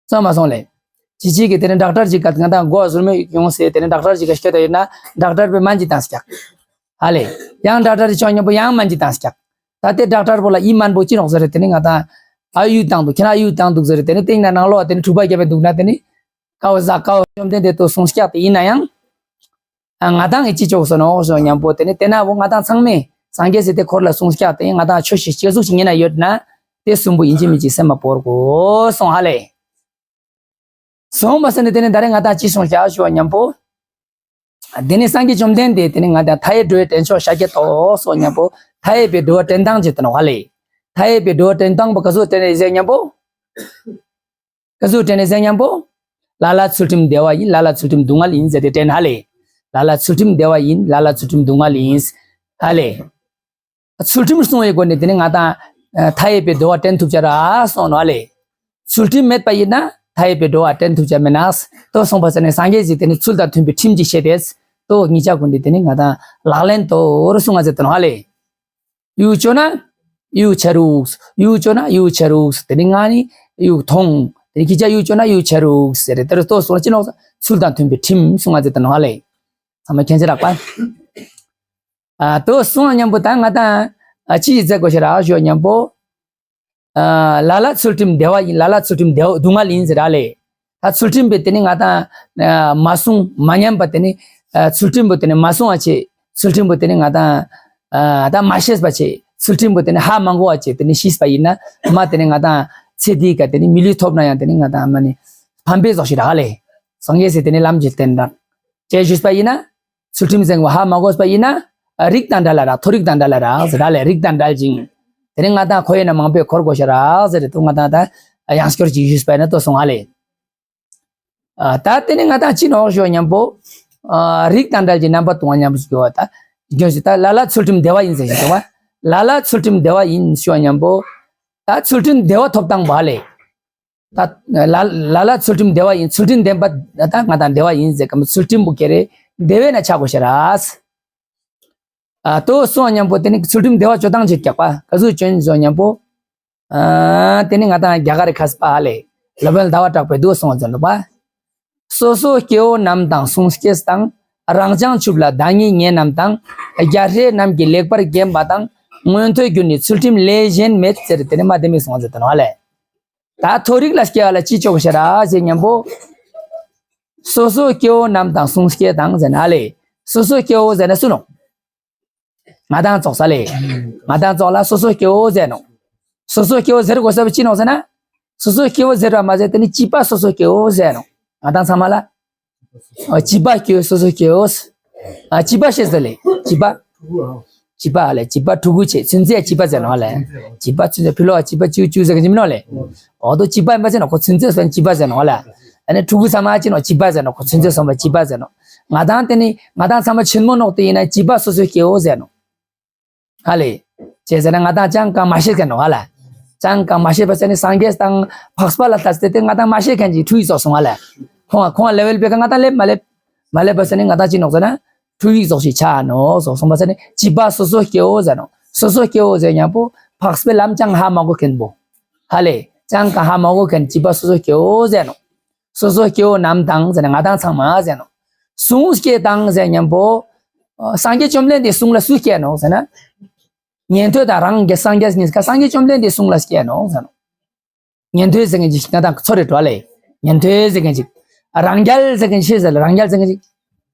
སོང་མ་སོང་ལེ། ཅི་གཅིག་གིས་དེ་ནི་ཌག་ཊར་ཅིག་ག་ང་དང་མགོ་ཟུར་མོ་ཡོང་ཟེར་དེ་ནི་ཌག་ཊར་ཅིག་ག་སྐྱོད་ད་ཡོད་ན་ཌག་ཊར་པས་སྨན་ཅིག་བཏང་སྐྱག་ཧ་ལེ། ཡང་ཌག་ཊར་ཅིག་ཆོག་མཉམ་པོ་ཡང་སྨན་ཅིག་བཏང་སྐྱག་ད་དེ་ཌག་ཊར་པོ་ལ་ཨི་སྨན་པོ་ཅི་ནོག་ཟེར་རེ་དེ་ནི་ང་དང་ཨ་ཡུ་བཏང་འདུག་ཁྱེད་རང་ཨ་ཡུ་བཏང་འདུག་ཟེར་རེ་དེ་ནི་སྟེང་ན་ནང་ལོགས་དེ་ནི་གྲུ་པ་རྒྱབ་པའི་འདུག་ན་དེ་ནི། ཀའོ་ཟ་ཀའོ་བཅོམ་ལྡན་འདས་ཏོ་གསུངས་སྐྱག་དེ་ཡིན་ན་ཡང་། ཨ་ང་དང་གི་ཅི་ཆོག་སོ་ནོ་ཞོ་མཉམ་པོ་དེ་ནི་དེ་ན་བོ་ང་དང་ཚང་མས་སངས་རྒྱས་སི་དེ་འཁོར་ལ་གསུངས་སྐྱག་དེ་ང་དང་ཆོས་ཤིག་སྐྱེ་གཟུགས་ཤིག་ཉན་ན་ཡོད་ན་དེ་གསུམ་པོ་ཡིན་གཅིག་མིན་གཅིག་སེམས་མ་བོར་གོ་གསུང་ཧ་ལེ། གསུངས་པ་ཟེར་ནི་དེ་ནི་ད་རེས་ང་དང་ཅི་གསུངས་སྐྱག་ཞོ་མཉམ་པོ། དེ་ནི་སངས་རྒྱས་བཅོམ་ལྡན་འདས་དེ་ནི་ང་དང་མཐའ་ཡས་འགྲོ་བའི་འདྲེན་མཆོག་ཤཱཀྱ་ཏོ་སོ་མཉམ་པོ་མཐའ་ཡས་པའི་འགྲོ་བ་འདྲེན་སྟངས་ཅི་དེ་ནོ་ཧ་ལེ། མཐའ་ཡས་པའི་འགྲོ་བ་འདྲེན་སྟངས་པོ་ག་ཟུག་དེ་ནི་ཟེར་མཉམ་པོ། ཀ་ཟུག་དྲན་ནས་ཟེར་མཉམ་པོ། ལ་ལ་ཚུལ་ཁྲིམས་བདེ་བ་ཡིན། ལ་ལ་ཚུལ་ཁྲིམས་སྡུག་བསྔལ་ཡིན་ཟེར་ཏེ་དྲན་ཧ་ལེ། ལ་ལ་ཚུལ་ཁྲིམས་བདེ་བ་ཡིན། ལ་ལ་ཚུལ་ཁྲིམས་སྡུག་བསྔལ་ཡིན། ཧ་ལེ། ཚུལ་ཁྲིམས་སྲུང་བའི་སྒོ་ནས་དེ་ནི་ང་དང་། མཐའ་ཡས་པའི་འགྲོ་བ་འདྲེན་ཐུབ་ཅ་ར་སོང་ནོ་ཧ་ལེ། ཚུལ་ཁྲིམས་མེད་པ་ཡིན་ན་མཐའ་ཡས་པའི་འགྲོ་བ་འདྲེན་ཐུབ་ཅ་མེད་ན། ཏོ་གསུངས་པ་ཟེར་ནས་སངས་རྒྱས་ཀྱིས་དེ་ནི་ཚུལ་དང་མཐུན་པའི་ཁྲིམས་ཀྱི་བཤད་དེ། ཏོ་ཉིད་ཅག་ཀུན་འདི་དེ་ནི་ང་དང་ལག་ལེན་དོ་རུ་གསུང་བ་ཟེར་ཏེ་ནོ་ཧ་ལེ། ཡུག་ཅོ་ན། ཡུག་ཆ་རུགས། ཡུག་ཅོ་ན་ཡུག་ཆ་རུགས། དེ་ནི་ང་ནི་ཡུག་མཐོང་། དེ་ནི་ཁྱི་ཅག་ཡུག་ཅོ་ན་ཡུག་ཆ་རུགས་ཟེར་རེ་དེ་རུ་ལྟོས་སོང་ཅི་ནོག་ཚུལ་དང་མཐུན་པའི་ཁྲིམས་གསུང་ང་ཟེར་ཏེ་ནོ་ཧ་ལེ། ཚང་མ་མཁྱེན་ཆ་རག་པ། ཨ་ལྟོས་སོང་མཉམ་པོ་ད་ང་དང་ཨ་ཅི་ཡི་མཛད་དགོས་ཤ་རག་ཞོ་མཉམ་པོ། ཨ་ལ་ལ་ཚུལ་ཁྲིམས་བདེ་བ་ཡིན། ལ་ལ་ཚུལ་ཁྲིམས་བདེ་བ་སྡུག་བསྔལ་ཡིན་ཟེར་ར་ལེ། ད་ཚུལ་ཁྲིམས་པས་དེ་ནི་ང་དང་ཨ་མ་སྲུང་མ་ཉམས་པ་དེ་ནི་ཨ་ཚུལ་ཁྲིམས་པོ་དེ་ནི་མ་སྲུང་བ་བྱེད། ཚུལ་ཁྲིམས་པོ་དེ་ནི་ང་དང་ཨ་ད་མ་ཤེས་པ་བྱེད། ཚུལ་ཁྲིམས་པོ་དེ་ནི་ཧ་མ་གོ་བ་བྱེད། དེ་ནི་ཤེས་པ་ཡིན་ན་མ་དེ་ནི་ང་དང་ཚེ་འདིའི་ཀ་དེ་ནི་མི་ལུས་ཐོབ་ན་ཡང་དེ་ནི་ང་དང་མ་ནི་ཕམ་པའི་ཟོག་ཞིག་རག་ལེ། སངས་རྒྱས་སི་དེ་ནི་ལམ་གྱི་རྟེན་དང་། ཅེས་ཞུས་པ་ཡིན་ན། ཚུལ་ཁྲིམས་བཟང་བོ་ཧ་མ་གོ་བ་ཡིན་ན། རིགས་དང་འདྲ་ལ་རག་མཐོ་རིགས་དང་འདྲ་ལ་རག་ཟེར་ར་ལེ། རིགས་དང་འདྲ་ཅིང་། དེ་ནི་ང་དང་ཁོ་ཡིན་ན་མང་པོས་འཁོར་དགོས་ཤ་རག་ཟེར་རེ་དུ་ང་དང་ད་ཡང་སྐྱོར་ཅིག་ཞུས་པ་ཡིན་ན་ལྟོས་སོང་ང་ལེ། ཨ་ད་དེ་ནི་ང་དང་ཅི་ནོག་ཞོ་མཉམ་པོ། ཨ་རིགས་དང་འདྲ་ཅིང་རྣམ་པ་དུ་མ་མཉམ་པོ་ཞིག་ཡོད་པ་ད། སྐྱོན་ཞིག་ད་ལ་ལ་ཚུལ་ཁྲིམས་བདེ་བ་ཡིན་ཟེར་ཞིག་དང་བ། ལ་ལ་ཚུལ་ཁྲིམས་བདེ་བ་ཡིན་ཞོ་མཉམ་པོ། ད་ཚུལ་ཁྲིམས་བདེ་བ་ཐོབ་སྟངས་བ་ལེ། ད་ལ་ལ་ལ་ཚུལ་ཁྲིམས་བདེ་བ་ཡིན། ཚུལ་ཁྲིམས་ལྡན་པ་ད་ང་དང་བདེ་བ་ཡིན་ཟེར་གམ་ཚུལ་ཁྲིམས་པོ་ཀེ་རེ་བདེ་བས་ན་ཆགས་དགོས་ཤ་ར། ཨ་ལྟོས་སོང་མཉམ་པོ་དེ་ནི་ཚུལ་ཁྲིམས་བདེ་བ་བཅོ་སྟངས་ཅིག་རྒྱག་པ་ག་ཟུག་བཅོན་སོང་མཉམ་པོ། ཨ་དེ་ནི་ང་དང་རྒྱ་གར་ཁ་སྤ་ཧ་ལེ། ལ་བན་ཟླ་བ་གྲགས་པའི་ལྟོས་སོང་ཟེར་འདུག་པ། སོ་སོ་སྐྱེ་བོ་རྣམས་དང་གསུང་སྐད་དང་། རང་བྱང་ཆུབ་ལ་བདག་ཉིད་ངེས་རྣམས་དང་། རྒྱལ་སྲས་རྣམས་ཀྱིས་ལེགས་པར་བརྒྱན་པ་དང་། མངོན་མཐོའི་རྒྱུ་ནི་ཚུལ་ཁྲིམས་ལས་གཞན་མེད་ཟེར་དེ་ནི་མ་དེ་མི་སོང་ཟེར་དོན་ཧ་ལེ། ད་མཐོ་རིགས་ལ་སྐྱེ་བ་ལ་ཅི་ཆོག་ཤ་ར་ཞེས་སྙམ་པོ། སོ་སོ་སྐྱེ་བོ་རྣམས་དང་གསུང་སྐད་དང་ཟེར་ན་ལེ། སོ་སོ་སྐྱེ་བོ་ཟེར་ན་སུ་ནོ། ང་དང་ཙོགས་ས་ལེ། ང་དང་ཙོགས་ལ་སོ་སོ་སྐྱེ་བོ་ཟེར་ནོ། སོ་སོ་སྐྱེ་བོ་ཟེར་དགོས་ས་བ་ཅི་ནོ་ཟེར་ན། སོ་སོ་སྐྱེ་བོ་ཟེར་བ་མ་ཟད་དེ་ནི་སྐྱིད་པ་སོ་སོ་སྐྱེ་བོ་ཟེར་ནོ། ང་དང་ཚང་མ་ལ། ཨ་སྐྱིད་པ་སྐྱེ་བོ་སོ་སོ་སྐྱེ་བོ། ཨ་སྐྱིད་པ་ཤེས་ཟེར་ལེ་སྐྱིད་པ། བྱིས་པ་ལས་བྱིས་པ་ཕྲུ་གུ་བྱས་ཚུན་ཚོད་བྱིས་པ་ཟེར་ནོ་ལས། བྱིས་པ་ཚུན་ཚོད་ཕི་ལོགས་བྱིས་པ་བཅུ་བཅུ་ཟེར་གི་མིན་ནོ་ལས། འོ་དོ་བྱིས་པ་ཡིན་པ་ཟེར་ནོ་ཁོ་ཚུན་ཚོད་སོན་བྱིས་པ་ཟེར་ནོ་ལས། ཨ་ནི་ཕྲུ་གུ་ཚང་མ་ཅི་ནོ་བྱིས་པ་ཟེར་ནོ་ཁོ་ཚུན་ཚོད་སོན་པ་བྱིས་པ་ཟེར་ནོ། ང་དང་དེ་ནི་ང་དང་ཚང་མ་ཆེན་མོ་ནོག་དེ་ཡིན་ན་བྱིས་པ་སོ་སོའི་སྐྱེ་བོ་ཟེར་ནོ། ཧ་ལས། ཅེས་ཟེར་ན་ང་དང་ཅང་གང་མ་ཤེས་མཁན་ནོ་ཧ་ལ། ཅང་གང་མ་ཤེས་པ་ཟེར་ནི་སངས་རྒྱས་དང་འཕགས་པ་ལ་ལྟ་སྟེ་དེ་ང་དང་མ་ཤེས་མཁན་གྱི་ཕྲུ་གུ་ཙོགས་སོང་ཧ་ལ། ཁོང་ཁོང་ལེ་ཝལ་པེ་ཀ་ང་དང་ལེབ་མ་ལེབ། མ་ལེབ་པ་ཟེར་ནི་ང་དང་ཅི་ནོག་ཟེར་ན། ཕྲུ་གུ་ཙོགས་ཤིག་ཆ་ནོག་ཟོག་སོང་པ་ཟེར་ནི་བྱིས་པ་སོ་སོ་སྐྱེ་བོ་ཟེར་ནོ། སོ་སོ་སྐྱེ་བོ་ཟེར་མཉམ་པོ་འཕགས་པའི་ལམ་ཅང་ཧ་མ་གོ་མཁན་པོ། ཧ་ལས། ཅང་གང་ཧ་མ་གོ་མཁན་བྱིས་པ་སོ་སོ་སྐྱེ་བོ་ཟེར་ནོ། སོ་སོ་སྐྱེ་བོ་རྣམས་དང་ཟེར་ནི་ང་དང་ཚང་མ་ཟེར་ནོ། གསུང་སྐྱེ་དང་ཟེར་མཉམ་པོ། ཨ་སངས་རྒྱས་བཅོམ་ལྡན་འདས་གསུང་ལ་སུ་སྐྱེ་ནོག་ཟེར་ན། ཉན་ཐོས་དང་རང་གི་སངས་རྒྱས་གཉིས་ཀ་སངས་རྒྱས་བཅོམ་ལྡན་འདས་གསུང་ལ་སྐྱེ་ནོག་ཟེར་ནོ། ཉན་ཐོས་ཟེར་མཁན་ཅིག་ང་དང་ཚོ་རེ་འགྲོ་ལེ། ཉན་ཐོས་ཟེར་མཁན་ཅིག་རང་རྒྱལ་ཟེར་མཁན་ཆེ་ཟེར་ལ་རང་རྒྱལ་ཟེར་མཁན་ཅིག་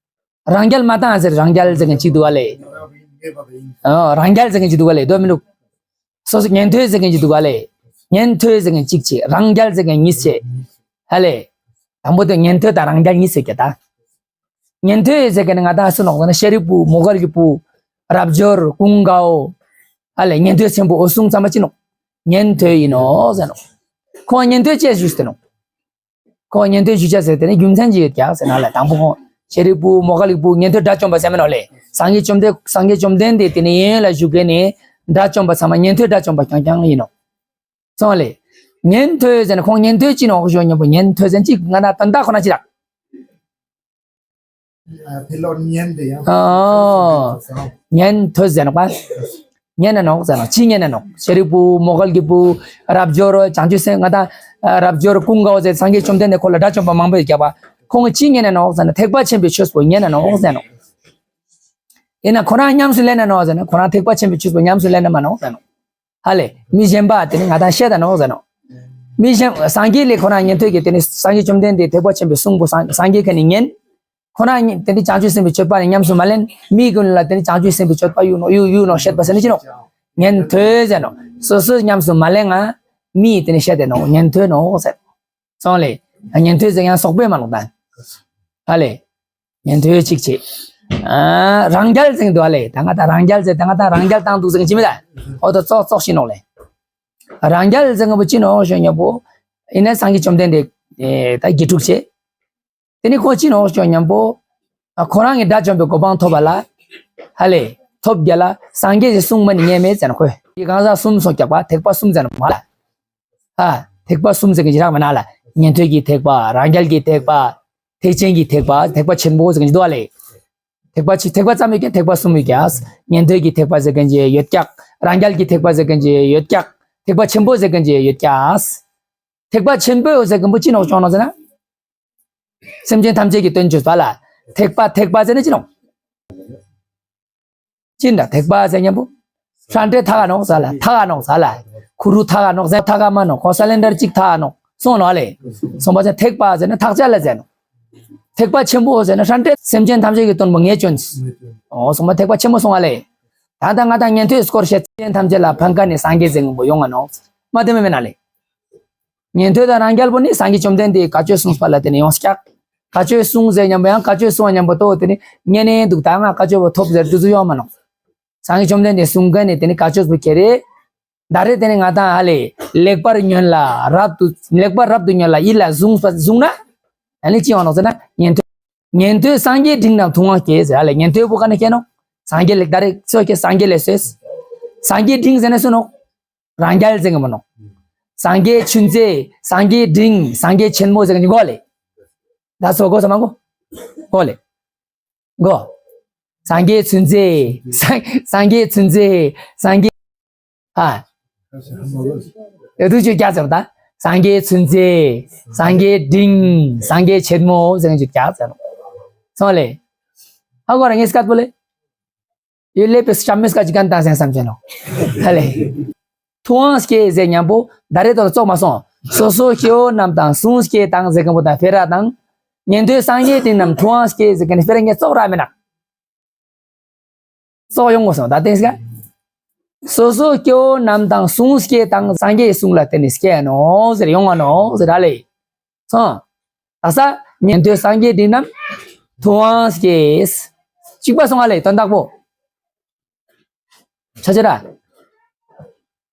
རང་རྒྱལ་མ་བཏང་ཟེར་རང་རྒྱལ་ཟེར་མཁན་ཅིག་འདུག་བ་ལེ། ཨ་རང་རྒྱལ་ཟེར་མཁན་ཅིག་འདུག་བ་ལེ་དོ་མི་འདུག་སོ་སོ་ཉན་ཐོས་ཟེར་མཁན་ཅིག་འདུག་བ་ལེ། ཉན་ཐོས་ཟེར་མཁན་གཅིག་བྱས་རང་རྒྱལ་ཟེར་མཁན་གཉིས་བྱས། ཧ་ལེ། དང་པོ་དེ་ཉན་ཐོས་དང་རང་རྒྱལ་གཉིས་ཟེར་གྱི་ད། ཉན་ཐོས་ཟེར་མཁན་ནི་ང་དང་སུ་ནོག་ཟེར་ན་ཤཱ་རིའི་བུ་མོའུ་འགལ་གྱི་བུ། རབ་འབྱོར་ཀུན་དགའ་བོ། ཧ་ལེ་ཉན་ཐོས་ཆེན་པོ་འོད་སྲུང་ཚང་མ་ཅི་ནོག་ཉན་ཐོས་ཡིན་ནོག་ཟེར་ནོ། ཁོང་ཉན་ཐོས་ཅེས་ཞུས་ཏེ་ནོག་ཁོང་ཉན་ཐོས་ཞུ་བྱ་ཟེར་དེ་ནི་རྒྱུ་མཚན་ཅི་ཡོད་ཀྱག་ཟེར་ན་ལ་དང་པོ་ཁོང་ཤཱ་རིའི་བུ་མོའུ་འགལ་གྱི་བུ་ཉན་ཐོས་དགྲ་བཅོམ་པ་ཟེར་མིན་ནོ་ལེ། སངས་རྒྱས་བཅོམ་ལྡན་སངས་རྒྱས་བཅོམ་ལྡན་འདས་དེ་ནི་ཡོན་ལ་བཞུགས་མཁན་ནི་དགྲ་བཅོམ་པ་ཚང་མ་ཉན་ཐོས་དགྲ་བཅོམ་པ་རྐྱང་རྐྱང་ཡིན་ནོག་སོང་ལེ། ཉན་ཐོས་ཟེར་ན་ཁོང་ཉན་ཐོས་ཅི་ནོག་ཞུ་མཉམ་པོ་ཉན་ཐོས་ཟེར་ཅིག་ང་དང་དོན་དག་ཁོ་ན་ཅི་རག་ཕི་ལོག་ཉན་དེ་ཡང་། ཨོ། ཉན་ཐོས་ཟེར་ནོག་པ། ཉན་ན་ནོག་ཟེར་ནོག་ཅི་ཉན་ན་ནོག་ཤཱ་རིའི་བུ་མོའུ་འགལ་གྱི་བུ། རབ་འབྱོར་བྱང་ཆུབ་སེམས་ང་དང་། རབ་འབྱོར་ཀུན་དགའ་བོ་ཟེར་སངས་རྒྱས་བཅོམ་ལྡན་འདས་ཁོ་ལ་དགྲ་བཅོམ་པ་མང་པོ་ཡོད་ཀྱག་པ། ཁོང་གིས་ཅི་ཉན་ན་ནོག་ཟེར་ན་ཐེག་པ་ཆེན་པོའི་ཆོས་པོ་ཉན་ན་ནོག་ཟེར་ནོག་ཡིན་ན་ཁོ་རང་ཉམས་སུ་ལེན་ན་ནོག་ཟེར་ན་ཁོ་རང་ཐེག་པ་ཆེན་པོའི་ཆོས་པོ་ཉམས་སུ་ལེན་ན་མ་ནོག་ཟེར་ནོག་ཧ་ལེ། མི་གཞན་པ་དེ་ནི་ང་དང་བཤད་ད་ནོག་ཟེར་ནོག་མི་གཞན་སངས་རྒྱས་ལས་ཁོ་རང་ཉན་ཐོས་ཀྱི་དེ་ནི་སངས་རྒྱས་བཅོམ་ལྡན་འདས་ཐེག་པ་ཆེན་པོའི་གསུང་པོ་སངས་སངས་རྒྱས་ཁ་ནས་ཉན། ཁོ་རང་ཉིད་དེ་ནི་བྱང་ཆུབ་སེམས་དཔའི་སྤྱོད་པ་ནི་ཉམས་སུ་མ་ལེན། མི་ཀུན་ལ་དེ་ནི་བྱང་ཆུབ་སེམས་དཔའི་སྤྱོད་པ་གཡུག་ནོག་གཡུག་གཡུག་ནོག་བཤད་པ་ཟེར་ནི་ཅི་ནོག་ཉན་ཐོས་ཟེར་ནོག་སོ་སོས་ཉམས་སུ་མ་ལེན་ང་། མི་དེ་ནི་བཤད་དེ་ནོག་ཉན་ཐོས་ནོག་ཟེར། སོང་ལེ། ཉན་ཐོས་ཟེར་ཡང་སོག་པོའི་མ་ལོག་ད། ཧ་ལེ། ཉན་ཐོས་གཅིག་བྱས། ཨ། རང་རྒྱལ་ཟེར་འདུག་ཨ་ལེ། ད་ང་ད་རང་རྒྱལ་ཟེར་ད་ང་ད་རང་རྒྱལ་བཏང་འདུག་ཟེར་གྱི་མི་ད། ཨོ་ད་ཙོག་ཙོག་ཤི་ནོག་ལེ། རང་རྒྱལ་ཟེར་ང་བོ་ཅི་ནོག་ཞོ་ཉོ་བོ། ཡིན་ན་སངས་རྒྱས་བཅོམ་ལྡན་འདས། ཨེ། ད་དགེ་ཕྲུག་བྱས། དེ་ནི་ཁོ་ཅི་ནོག་ཞོ་ཉམ་པོ། ཨ། ཁོ་རང་གི་དགྲ་བཅོམ་པའི་གོ་འཕང་ཐོབ་པ་ལ། ཧ་ལེ། ཐོབ་རྒྱ་ལ་སངས་རྒྱས་ཀྱི་གསུང་མ་ནི་ཉན་མེད་ཟེར་ན་ཁོས། དེ་གང་ཟག་གསུམ་སོགས་རྒྱག་པ་ཐེག་པ་གསུམ་ཟེར་ན་མ་ལ། ཨ། ཐེག་པ་གསུམ་ཟེར་གྱི་རག་མ་ན་ལ། ཉན་ཐོས་ཀྱི་ཐེག་པ། རང་རྒྱལ་གྱི་ཐེག་པ། ཐེག་ཆེན་གྱི་ཐེག་པ། ཐེག་པ་ཆེན་པོ་ཟེར་གྱི་འདུག་ཨ་ལེ། ཐེག་པ་ཆེ་ཐེག་པ་ཙམ་ཡོད་ཀྱང་ཐེག་པ་གསུམ་ཡོད་ཀྱང་། ཉན་ཐོས་ཀྱི་ཐེག་པ་ཟེར་མཁན་ཅིག་ཡོད་ཀྱག་རང་རྒྱལ་གྱི་ཐེག་པ་ཟེར་མཁན་ཅིག་ཡོད་ཀྱག་ཐེག་པ་ཆེན་པོ་ཟེར་མཁན་ཅིག་ཡོད་ཀྱག་ཐེག་པ་ཆེན་པོ་ཟེར་མཁན་པོ་ཅི་ནོག་ཅོག་ནོག་ཟེར་ན། སེམས་ཅན་ཐམས་ཅད་ཀྱི་དོན་བྱེད་པ་ལ། ཐེག་པ་ཐེག་པ་ཟེར་ན་ཅི་ནོག་ཅི་འདྲ་ཐེག་པ་ཟེར་མཁན་པོ། ཧྲན་ཏེ་ཐག་ག་ནོག་ཟ་ལ་ཐག་ག་ནོག་ཟ་ལ། ཁུ་རུ་ཐག་ག་ནོག་ཟ་ཐག་ག་མ་ནོག་ཁོ་ས་ལེན་ཌར་གཅིག་ཐག་ག་ནོག་སོང་ནོག་ཨ་ལེ། སོང་པ་ཚེ་ཐེག་པ་ཟེར་ན་ཐག་ཆད་ལ་ཟེར་ནོག་ཐེག་པ་ཆེན་པོ་ཟེར་ན་ཧྲན་ཏེ་སེམས་ཅན་ཐམས་ཅད་ཀྱི་དོན་པོ་ངས་བཅོན། ཨོ་སོང་པ་ཐེག་པ་ཆེན་པོ་སོང་ཨ་ལེ། ད་ལྟ་ང་དང་ཉན་ཐོས་སྐོར་བཤད་སེམས་ཅན་ཐམས་ཅད་ལ་ཕན་ཁ་ནས་སངས་རྒྱས་ཟེར་མཁན་པོ་ཡོང་ང་ནོག་མ་དེ་མེད་མེད་ན་ལེ། ཉན་ཐོས་དང་རང་རྒྱལ་པོ་ནི་སངས་རྒྱས་བཅོམ་ལྡན་འདས་བཀའ་ཆོས་གསུངས་པ་ལ་བརྟེན་ནས་ཡོང་ཀྱག་བཀའ་ཆོས་གསུངས་ཟེར་མཉམ་པོ་ཡང་བཀའ་ཆོས་གསུངས་པ་མཉམ་པོ་ཏོ་དེ་ནི་ཉན་ནས་འདུག་ད་ང་བཀའ་ཆོས་པོ་ཐོབ་ཟེར་དུས་ཚོད་ཡོང་མ་ནོག་སངས་རྒྱས་བཅོམ་ལྡན་འདས་གསུང་མཁན་ནི་དེ་ནི་བཀའ་ཆོས་པོ་ཁྱེར་རེ། ད་རེས་དེ་ནི་ང་དང་ཧ་ལེ་ལེགས་པར་ཉོན་ལ་རབ་ཏུ་ལེགས་པར་རབ་ཏུ་ཉོན་ལ་ཡིད་ལ་བཟུང་བ་བཟུང་ན། ཨ་ནི་ཅི་ཡོང་ནོག་ཟེར་ན་ཉན་ཐོས། ཉན་ཐོས་སངས་རྒྱས་འབྲིང་རྣམས་ཐུབ་དབང་སྐྱེས་ཟེར་ཧ་ལེ་ཉན་ཐོས་པོ་ག་ནས་སྐྱེས་ནོག་སངས་རྒྱས་ལེགས་ད་རེས་ཚོ་སྐྱེས་སངས་རྒྱས་ལེགས་སོས། སངས་རྒྱས་འབྲིང་ཟེར་ན་སུ་ནོག་རང་རྒྱལ་ཟེར་གི་མ་ནོག་སངས་རྒྱས་ཆུན་ཚེ། སངས་རྒྱས་འབྲིང་། སངས་རྒྱས་ཆེན་མོ་ཟེར་གི་གོ་ལེ། ད་སོ་གོ་ས་མ་གོ། གོ་ལེ། གོ། སངས་རྒྱས་ཆུན་ཚེ། སངས་སངས་རྒྱས་ཆུན་ཚེ། སངས་རྒྱས། ཨ། ཡ་དུ་ཅུ་རྒྱ་ཟེར་ད། སངས་རྒྱས་ཆུན་ཚེ། སངས་རྒྱས་འབྲིང་། སངས་རྒྱས་ཆེན་མོ་ཟེར་གི་ཅུ་རྒྱ་ཟེར། སོང་ལེ། ཧ་གོ་ར་ངས་སྐད་པོ་ལེ། ཡུལ་ལས་པའི་ཤམ་མིས་ཀ་ཅི་གན་དང་སེང་བསམ་བྱས་ནོ། ཧ་ལེ། ཐུབ་དབང་སྐྱེས་ཟེར་མཉམ་པོ་ད་རེས་དོ་ཙོག་མ་སོང་། སོ་སོ་སྐྱེ་བོ་རྣམས་དང་གསུང་སྐྱེས་དང་ཟེར་མཁན་པོ་དང་ཕེ་ར་དང་། ཉན་ཐོས་སངས་རྒྱས་དེ་རྣམས་ཐུབ་དབང་སྐྱེས་ཟེར་མཁན་ཕེ་ར་ངས་ཙོག་ར་མེད་ན། ཙོག་ཡོང་དགོས་སོང་ད་ལྟ་སྐད། སོ་སོ་སྐྱེ་བོ་རྣམས་དང་གསུང་སྐྱེས་དང་སངས་རྒྱས་གསུང་ལ་བརྟེན་ནས་སྐྱེས་ནོ་ཟེར་ཡོང་བ་ནོ་ཟེར་ར་ལེ། སོང་། ད་ས་ཉན་ཐོས་སངས་རྒྱས་འབྲིང་རྣམས་ཐུབ་དབང་སྐྱེས། གཅིག་པ་སོང་བ་ལེ་དོན་དག་པོ། ཆ་ཆ་ར།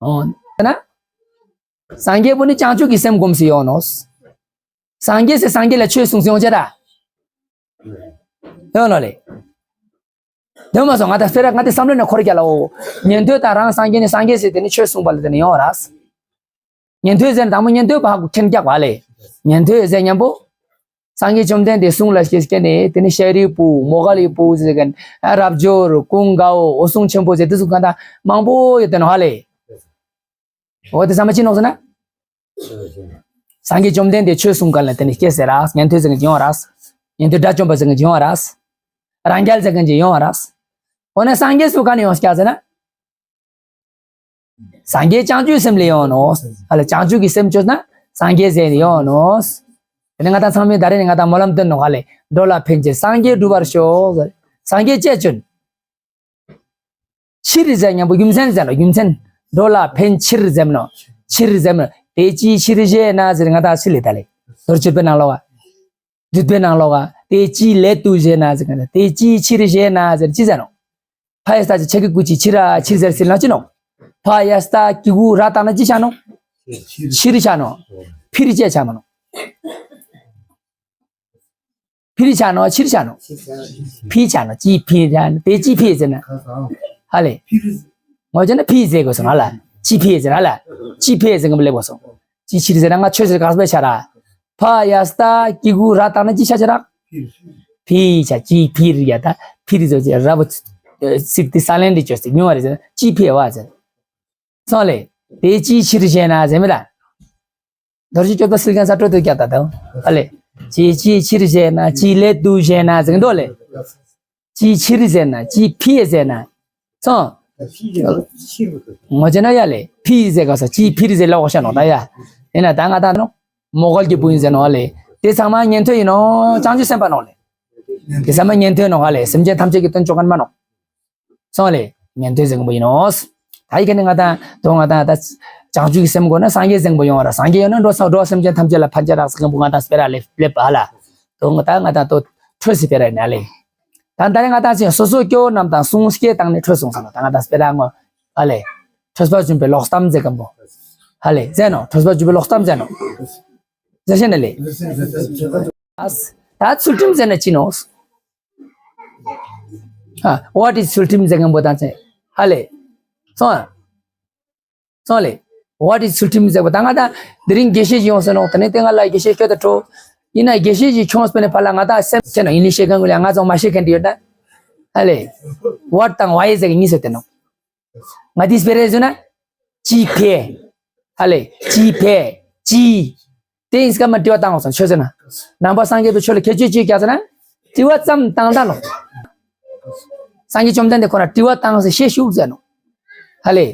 ཨོ། ན། སངས་རྒྱས་པོ་ནི་བྱང་ཆུབ་ཀྱི་སེམས་སྒོམ་སྲིད་ཡོང་ནོ། སངས་རྒྱས་སེ་སངས་རྒྱས་ལ་ཆོས་གསུངས་སེ་ཡོང་ཆ་ར། ཡོང་ནོ་ལེ། དེ་མ་སོང་ང་ད་སྤེ་ར་ང་དེ་བསམ་བློ་ནས་འཁོར་རྒྱ་ལ་འོ། ཉན་ཐོས་དང་རང་སངས་རྒྱས་ནི་སངས་རྒྱས་སེ་དེ་ནི་ཆོས་གསུངས་པ་ལ་དེ་ནི་ཡོང་ར། ཉན་ཐོས་ཟེར་ན་དང་པོ་ཉན་ཐོས་པ་ཧ་གོ་མཁྱེན་རྒྱག་པ་ལེ། ཉན་ཐོས་ཟེར་མཉམ་པོ། སངས་རྒྱས་བཅོམ་ལྡན་འདས་གསུང་ལ་སྐྱེས་སྐྱེས་ནས་དེ་ནི་ཤཱ་རིའི་བུ་མོའུ་འགལ་གྱི་བུ་ཟེར་མཁན་རབ་འབྱོར་ཀུན་དགའ་བོ་འོད་སྲུང་ཆེན་པོ་ཟེར་དེ་ཚོ་གང་ལྟར་མང་པོ་ཡོད་དེ་ནོ་ཧ་ལེ། འོ་དེ་ཚང་མ་ཅི་ནོག་ཟེར་ན། སངས་རྒྱས་བཅོམ་ལྡན་འདས་ཆོས་གསུང་ག་ལ་དེ་ནི་སྐྱེས་ཟེར་ར་ཉན་ཐོས་ཟེར་མཁན་ཅི་ཡོང་ར། ཉན་ཐོས་དགྲ་བཅོམ་པ་ཟེར་མཁན་ཅི་ཡོང་ར། རང་རྒྱལ་ཟེར་མཁན་ཅི་ཡོང་ར། འོ་ན་སངས་རྒྱས་སུ་ག་ནས་ཡོང་སྐྱ་ཟེར་ན། སངས་རྒྱས་བྱང་ཆུབ་སེམས་ལས་ཡོང་ནོ། ཨ་ལ་བྱང་ཆུབ་ཀྱི་སེམས་བཅོས་ན་སངས་རྒྱས་ཟེར་ནས་ཡོང་ནོ། དེ་ནས་ང་དང་ཚང་མས་ད་རེས་ནས་ང་དང་སྨོན་ལམ་འདོན་ནོ་ག་ལེ། འགྲོ་ལ་ཕན་ཕྱིར་སངས་རྒྱས་འགྲུབ་པར་ཤོག། སངས་རྒྱས་ཅེས་བྱོན། ཕྱིར་ཟེར་མཉམ་པོ་རྒྱུ་མཚན་ཟེར་ནོ་རྒྱུ་མཚན། འགྲོ་ལ་ཕན་ཕྱིར་ཟེར་ནོ། ཕྱིར་ཟེར་ནོ། དེ་ཅིའི་ཕྱིར་ཞེ་ན་ཟེར་ང་དང་ཕྱི་ལས་ད་ལེ། མདོར་བྱས་པའི་ནང་ལོགས་ཀ་བསྡུས་པའི་ནང་ལོགས་ཀ་དེ་ཅིའི་སླད་དུ་ཞེ་ན་ཟེར་ག་ན་དེ་ཅིའི་ཕྱིར་ཞེ་ན་ཟེར་ཅི་ཟེར་ནོ། ཕ་ཡ་སྟ་ཅི་ཆ་གི་གུ་ཅི་ཕྱི་ར་ཕྱིར་ཟེར་སྲིད་ན་ཅི་ནོ། ཕ་ཡ་སྟ་གི་གུ་ར་བཏང་ན་ཅི་ཆ་ནོ། ཕྱིར་ཆ་ནོ། ཕིར་ཅེས་ཆ་མ་ནོ། ཕིར་ཆ་ནོ་ཕྱིར་ཆ་ནོ། ཕི་ཆ་ནོ་ཅི་ཕི་ཆ་ནོ་དེ་ཅི་ཕི་ཟེར་ན། ཧ་ལེ། ངོ་ཅན་ན་ཕི་ཟེར་དགོས་སོང་ཧ་ལ། ཅི་ཕི་ཟེར་ཧ་ལ། ཅི་ཕི་ཟེར་ངམ་ལེ་དགོས་སོང་། ཅི་ཕྱིར་ཟེར་ན་ང་ཆོས་ཟེར་ག་སྤེ་ཆ་ར། ཕ་ཡ་སྟ་གི་གུ་ར་བཏང་ན་ཅི་ཆ་ཆ་ར། ཕི་ཆ་ཅི་ཕིར་ཡ་ད་ཕིར་ཟེར་ཅི་ར་བོ། ཚིག་དེ་ས་ལན་འདི་བཅོས་ཏེ་ཉུང་བ་རེད་ཟེར་ཅི་ཕི་བ་ཟེར། སོང་ལེ། དེ་ཅིའི་ཕྱིར་ཞེ་ན་ཟེར་མི་ད། མདོར་བྱས་བཅོས་པ་སིལ་མཁན་ས་སྤྲོ་ཏོ་རྒྱག་ད་དང་། ཨ་ལེ། ཅི་ཅིའི་ཕྱིར་ཞེ་ན་ཅི་སླད་དུ་ཞེ་ན་ཟེར་འདུག་ལེ། ཅི་ཕྱིར་ཟེར་ན་ཅི་ཕི་ཟེར་ན། སོང་། ངོ་ཅན་ན་ཡ་ལེ། ཕི་ཟེར་ག་ས་ཅི་ཕིར་ཟེར་ལོག་ཤ་ནོ་ད་ཡ། ཡིན་ན་ད་ང་ད་ནོ། མོའུ་འགལ་གྱི་བུ་ཡིན་ཟེར་ནོ་ལེ། དེ་ཚང་མ་ཉན་ཐོས་ཡིན་ནོ། བྱང་ཆུབ་སེམས་དཔའ་ནོ་ལེ། དེ་ཚང་མ་ཉན་ཐོས་ནོ་ག་ལེ། སེམས་ཅན་ཐམས་ཅད་ཀྱི་དོན་བཅོ་མཁན་མ་ནོ། སོང་ལེ། ཉན་ཐོས་བཟང་པོ་ཡིན་ནོ། ད་ཡི་གེ་ནི་ང་དང་དོ་ང་དང་ད་བྱང་ཆུབ་ཀྱི་སེམས་དགོས་ན་སངས་རྒྱས་བཟང་པོ་ཡོང་བ་ར། སངས་རྒྱས་ཡོང་ན་འགྲོ་སོང་འགྲོ་སེམས་ཅན་ཐམས་ཅད་ལ་ཕན་ཆད་རག་ས་གང་བུ་ང་དང་སྤེ་ར་ལེབ་ལེབ་ཨ་ལ། དོ་ང་དང་ང་དང་དོ་འཕྲོད་སི་སྤེ་ར་ཡིན་ཨ་ལེ། ད་ད་རེ་ང་དང་ཅི་སོ་སོ་སྐྱོ་རྣམས་དང་གསུང་སྐད་བཏང་ནས་འཕྲོད་སོང་ས་ལ་ད་ང་དང་སྤེ་ར་ངོ་ཨ་ལེ། འཕྲོད་པ་བྱུང་བའི་ལོག་གཏམ་ཟེར་གང་བུ། ཧ་ལེ་ཟེར་ནོ། འཕྲོད་པ་བྱུང་བའི་ལོག་གཏམ་ཟེར་ནོ། ཟེར་ཤེས་ན་ལེ། ད་ཚུལ་ཁྲིམས་ཟེར་ན་ཅི་ནོ། ཨ། What is ཚུལ་ཁྲིམས་ཟེར་མཁན་པོ་དང་ཚེ། ཧ་ལེ། སོང་ཨ། སོང་ལེ། What is ཚུལ་ཁྲིམས་ཟེར་བ་ད་ང་ད་དེ་རིང་དགེ་བཤེས་ཡོང་ཟེར་ནོ། དེ་ནས་དེ་ང་ལ་དགེ་བཤེས་ཁྱོད་ད་འཕྲོ། ཡིན་ན་དགེ་བཤེས་ཀྱི་ཁྱོངས་པ་ནས་ཕར་ལ་ང་ད་སེམས་ཆེ་ནོ་ཡིན་ལི་ཤེས་མཁན་ཀུན་ལ་ང་ཚོ་མ་ཤེས་མཁན་དེ་ཡོད་ད། ཧ་ལེ། What དང་Why ཟེར་གི་གཉིས་ཟེར་དེ་ནོ། ང་དེ་སྤེ་ར་ཟེར་ན། ཅི་ཕེ། ཧ་ལེ། ཅི་ཕེ། ཅི། དེ་ཡིན་སྐབས་མ་དྲི་བ་བཏང་འོང་སོང་ཆོས་ཟེར་ན། ནང་པ་སངས་རྒྱས་པའི་ཆོས་ལ་ཁྱད་ཆོས་ཅི་རྒྱག་ཟེར་ན། དྲི་བ་ཙམ་བཏང་ད་ནོ། སངས་རྒྱས་བཅོམ་ལྡན་འདས་ཁོ་ན་དྲི་བ་བཏང་ཟེར་ཤེས་ཤུགས་ཟེར་ནོ། ཧ་ལེ།